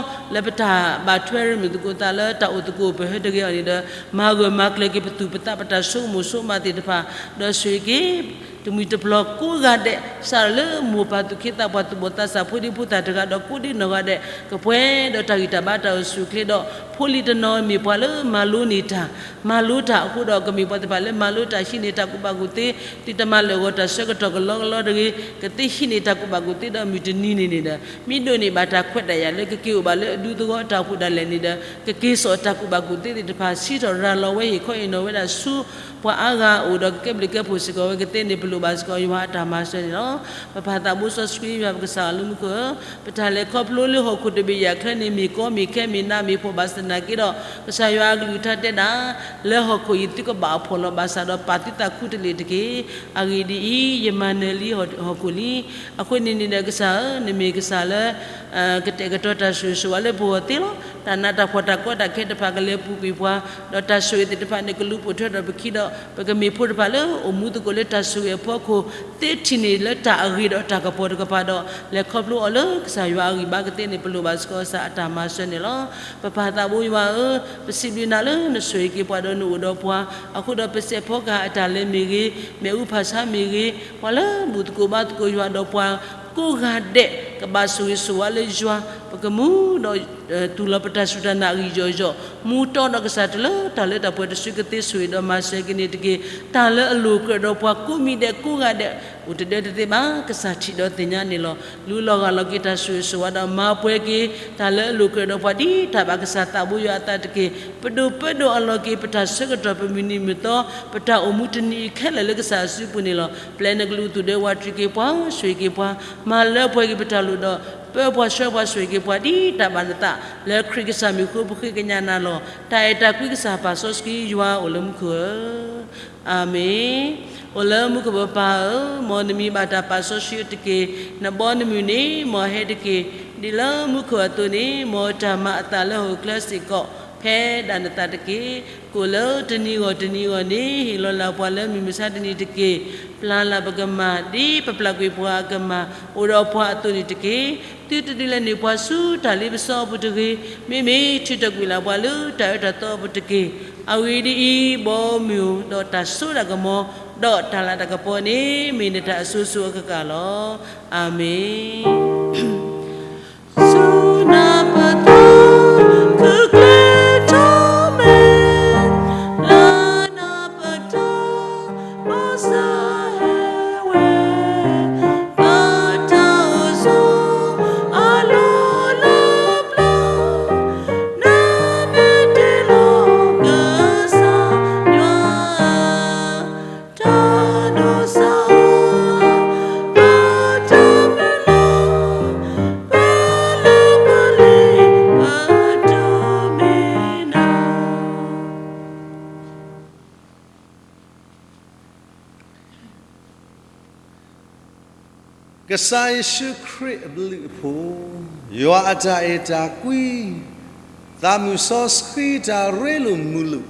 လၢပတၢ်ဘၣ်ထွဲရမုာ်သကိးသးလၢ တၢ်အိၣ်သကိးပဟၢတဂ့ၤအဂီၢ်န့ၣ်ဒီး မၤဂၢၢ်မၤကျၢၤက့ၤပသူၣ်ပသး ပတၢ်ဆိကမိၣ်ဆိကမးသ့ၣ်တဖၣ်, ဒီးဆိၣ်ဂ့ၤက့ၤ တမှံၤတပျီၤကိးဂၤဒဲး စးထီၣ်လၢမိၢ်ပၢ်သူၣ်က့သးပှၢ် သူၣ်ဘီၣ်သးစၢ် ဖိဒံဖိသၣ်တဂၤဒီးကိးဒံနီၢ်ဂၤဒဲး ကပှဲၤဒီးတၢ်ဂံၢ်တၢ်ဘါတၢ်အိၣ်ဆူၣ်အိၣ်ချ့ဒီး ဖိလံၤတနီၤမ့ၢ်ပှၤလၢမၤလိန့ၢ်တၢ်, မၤလိတၢ်အဃိဒီး ကမ့ၢ်ပှၤသ့ၣ်တဖၣ်လၢမၤလိတၢ် ဟံးန့ၢ်တၢ်ကူၣ်ဘၣ်ကူၣ်သ့, သုတမၤလၢာ်ဂီၤတၢ်ဆၢကတီၢ်ကလီကလီတဂ့ၤ, ကသ့ဟံးန့ၢ်တၢ်ကူၣ်ဘၣ်ကူၣ်သ့ဒီးမုၢ်တနံၤန့ၣ်န့ၣ်ဒီး မ့ၢ်ဒိးန့ၢ်ဘၣ်တၢ်ခွဲးတၢ်ယာ်လၢကက့ၤအိၣ်ဘၣ်လၢအဒူသဝီအတၢ်အိၣ်ဖှိၣ်ဒၣ်လဲာ်န့ၣ်ဒီး ကက့ၤစိာ်တၢ်ကူၣ်ဘၣ်ကူၣ်သ့သ့ၣ်တဖၣ် စံးထီၣ်ရၤလီၤဝဲ ဟ့ၣ်ခီဟ့ၣ်နီၤဝဲဒၣ်ဆူ ပှၤအါဂၤအအိၣ်ဒီးကကဲဘျုးကဲဖှိၣ်စ့ၢ်ကီးဝဲကသ့န့ၣ် ပလိၣ်ဘၣ်စ့ၢ်ကီးယွၤအတၢ်မၤစၢၤန့ၣ်လီၤ. ပပၢ်သးဘိစီဆှံယွၤပကစၢ်အလၢမူခိၣ်ဧၢ, ပတၢ်လဲၤခီဖျိလၢဟီၣ်ခိၣ်တဘ့ၣ်အံၤအချၢန့ၣ် မ့ၢ်ကီမ့ၢ်ခဲမ့ၢ်နးမ့ၢ်ဖှီၣ်ဘၣ်ဆၣ်သနာ်က့ဒီး ကစၢ်ယွၤအကလုၢ်ကထါတဲဒၣ် လၢဟီၣ်ခိၣ်အံၤသုကဘၣ်အဖှီၣ်လီၤဘၣ်ဆၣ်ဒီး ပာ်သုသးခူတလ့ၢ်တက့ၢ်. အဂ့ၢ်ဒ်အံၤ, ယမၤနၢၤလံဟီၣ်ခိၣ်လံ. အဃိန့ၣ်န့ၣ်ဒီးကစၢ်ဧၢ, နမ့ၢ်ကစၢ်လၢ ကတဲာ်ကတီၤတၢ်ဆိၣ်ဂ့ၤဆိၣ်ဝါလၢပဂီၢ်သ့လီၤ. တၢ်နးတၢ်ဖှီၣ်တၢ်ကီတၢ်ခဲတဖၣ်ကလဲၤပူၤကွံာ်ပှၤ, ဒီးတၢ်ဆိၣ်ဂ့ၤသ့ၣ်တဖၣ်န့ၣ် ကလူၤပိာ်ထွဲဒီးပခံဒီး ပကမ့ၢ်ဖိတဖၣ်လၢအိၣ်မူသကိးလၢတၢ်ဆိၣ်ဂ့ၤအဖီခိၣ်, သ့ထံၣ်န့ၢ်လၢတၢ်အဂ့ၤဒီးတၢ်ကပီၤတကပၤဒီး လဲၤခီဖျိအီၤလၢကစၢ်ယွၤအဂံၢ်ဘါကသ့န့ၣ် ပလိၣ်ဘၣ်စ့ၢ်ကီးကစၢ်အတၢ်မၤစၢၤန့ၣ်လီၤ. ပပၢ်သးဘိယွၤဧၢ, ပစံးဘျုးနၤလၢနဆိၣ်ဂ့ၤက့ၤပှၤဒီးနအိၣ်ဒီးပှၤ, အဃိဒီးပစဲးဖီကဟၣ်အတၢ်လဲၤမ့ၢ်ဂ့ၤ, မ့ၣ်အူဖၣ်ဆါမ့ၢ်ဂ့ၤ, ပှၤလၢဘူၣ်သကိးဘါသကိးယွၤဒီးပှၤကိးဂၤဒဲး ကဘၣ်ဆိၣ်ဂ့ၤဆိၣ်ဝါလၢယွၤ, ပကမူဒီး တူၢ်လိာ်ပတၢ်စူၢ်တၢ်နာ်အဂံၢ်ယီၢ်ယီၢ်, မူတီဒီးကစၢ်တုၤလၢတၢ်လၢတၢ်ပှဲၤတစုကသ့ဆိၣ်ဂ့ၤဒီးမၤစၢၤက့ၤန့ၣ်တက့ၢ်. တၢ်လၢအလိၤကြၢးဒီးပှၤကိးမံၤဒဲးကိးဂၤဒဲး အိၣ်တဒၢတသ့ဘၣ်, ကစၢ်ထံၣ်ဒီးသ့ၣ်ညါန့ၣ်လီၤ. လူလီၤဂာ်လီၤက့ၤတၢ်ဆိၣ်ဂ့ၤဆိၣ်ဝါဒီးမၤပှဲၤက့ၤ တၢ်လၢအလိၤကြၢးဒီးပှၤဒ်တၢ်ဘၣ်ကစၢ်သးဘိယွၤအသးတက့ၢ်. ပဒိၣ်ပၢဒိၣ်အလီၢ်က့ၤ ပတၢ်ဆၢကတီၢ် ပမုၢ်နံၤမုၢ်သီ ပတၢ်အိၣ်မူတနံၤအံၤခဲလၢာ်လၢကစၢ်အစုပူၤန့ၣ်လီၤ. ပျဲနကလူးသူၣ်ဒၢဝးတြံးက့ၤပှၤ, ဆိၣ်ဂ့ၤက့ၤပှၤ, မၤလၢပှဲၤက့ၤပတၢ်လိၣ်ဒီး ပၢပှၤဆှၢပှၤဆိၣ်ဂ့ၤက့ၤပှၤဒ်တၢ်ဘၣ်နသး, လၢခရံာ်ကစၢ်မံၤအဃိ ပဃ့ကညးနၤလီၤ. တၢ်အဲၣ်တၢ်ကွံကစၢ်ပၢ်စီဆှံယွၤအိၣ်လၢမူခိၣ်ဧၢ, အၤမ့ၣ်. အိၣ်လၢမူခိၣ်ပပၢ်ဧၢ, မ်နမံၤဘၣ်တၢ်ပာ်စီဆှံတက့ၢ်. နဘီနမုၢ်န့ၣ် မ်အဟဲတက့ၢ်. ဒ်လၢမူခိၣ်အသိးန့ၣ် မ်အတၢ်မၤအသးလၢဟီၣ်ခိၣ်ချၢစ့ၢ်ကီး ဖဲဒၣ်နသးတက့ၢ်. ကိၣ်လၢတနံၤဂီၢ်တနံၤဂီၢ်န့ၣ် ဟ့ၣ်လီၤလၢပှၤလၢမုၢ်မဆါတနံၤတက့ၢ်. ပျၢ်လၢပကမၤ ဒ်ပပျၢ်ကွံာ်ပှၤအကမၤ အိၣ်ဒီးပှၤအသိးန့ၣ်တက့ၢ်. သုတဒုးလဲၤနုာ်ပှၤဆူတၢ်လ့ပစီအပူၤတဂ့ၤ. မ့မ့ၢ်ထုးထီၣ်ကွံာ်လၢပှၤလၢတၢ်အၢတၢ်သီအပူၤတက့ၢ်. အဂ့ၢ်ဒ်အံၤ, ဘီမုၢ်ဒီးတၢ်စိတၢ်ကမီၤ ဒီးတၢ်လၤတၢ်ကပီၤန့ၣ် မ့ၢ်နတၢ်အစိၤစိၤအကကၢ်လီၤ. အၤမ့ၣ်. ဆူနၢ်ပၢၢ်သီ ကကျဲထီၣ်မဲာ် လၢနၢ်ပၢၢ်တီ ဘၣ်ဆၣ်ဟဲဝဲ ပတၢ်အိၣ်ဆိး အလီၢ်လၢပျၢၤ နမ့ၢ်တ့လီၤကစၢ်ယွၤ တၢ်ဒိးစၢ် ပတၢ်မုၢ်လၢ် ပလၢပလ့ၢ် ပတမ့ၢ်နၤ ကစၢ်ယ့ၣ်ၡူးခရံာ်အဘျုးအဖှိၣ်, ယွၤအတၢ်အဲၣ်တၢ်ကွံ, သးမုၣ်စီဆှံတၢ်ရ့လိာ်မုာ်လိာ်,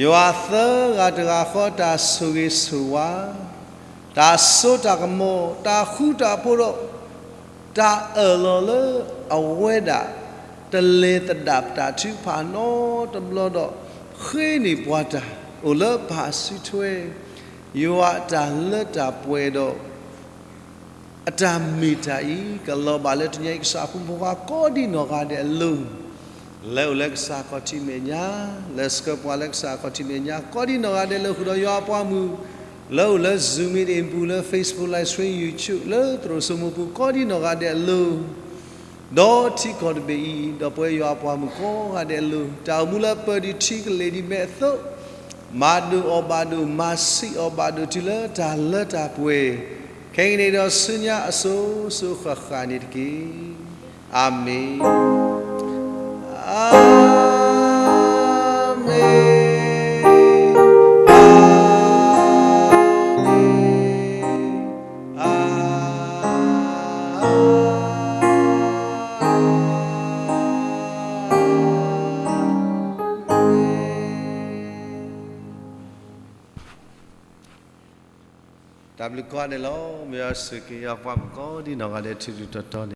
ယွၤသၢဂၤတဂၤဃီတၢ်ဆိၣ်ဂ့ၤဆိၣ်ဝါ, တၢ်စိတၢ်ကမီၤ, တၢ်ဃူတၢ်ဖိးဒီး တၢ်အၢၣ်လီၤလၢအဝဲဒၣ် တလဲၤသဒၣ်ပတၢ်ထုကဖၣ်နီတဘျီဒီး ဃ့န့ၢ်ပှၤတၢ်အိၣ်လၢပၢ်အစုထွဲ, ယွၤအတၢ်လၢတၢ်ပှဲၤဒီး အတၢ်မ့ၢ်တၢ်အံၤ ကလီၤဘၣ်လၢတနံၤအံၤ ကစၢ်အဖိမုၣ်ဖိခွါကိးဒံနီၢ်ဂၤဒဲးအလိၤ, လၢအိၣ်လၢကစၢ်ခီၣ်ထံးမဲာ်ညါ, လၢဆှၢပှၤလၢကစၢ်ခီၣ်ထံးမဲာ်ညါ ကိးဒံနီၢ်ဂၤဒဲးလၢဃုာ်ဒီးယွၤအပှၤမုၣ်, လၢအိၣ်လၢ Zoom meeting ပူၤ လၢ Facebook Live Stream YouTube လၢသရိာ်စိမိၤပူၤ ကိးဒံနီၢ်ဂၤဒဲးအလိၤ ဒီးထံကီၢ်တဘ့ၣ်အံၤ ဒီးပဝဲယွၤအပှၤမုၣ်ကိးဂၤဒဲးအလိၤ တၢ်အိၣ်မူလၢပၢၤဒံးထံကလ့ၢ်ဒံးမဲာ်အသိး မၤဒိၣ်အီၣ်ဘၣ်ဒိၣ်, မၤဆံးအီၣ်ဘၣ်ဒိၣ်တုၤလၢတၢ်လၢတၢ်ပှဲၤ, ခဲအံၤန့ၣ်ဒီးဆူညါအစိၤစိၤဃၣ်ဃၣ်န့ၣ်တက့ၢ်. အၤမ့ၣ်, အၤမ့ၣ်, အၤမ့ၣ်, အၤမ့ၣ်. တၢ်ဘျုးကိးဂၤဒဲးလီၤ. မ့ၢ်အစူၢ်က့ၤယွၤပှၤကိးဒံနီၢ်ဂၤဒဲး ထူထူတီတီန့ၣ်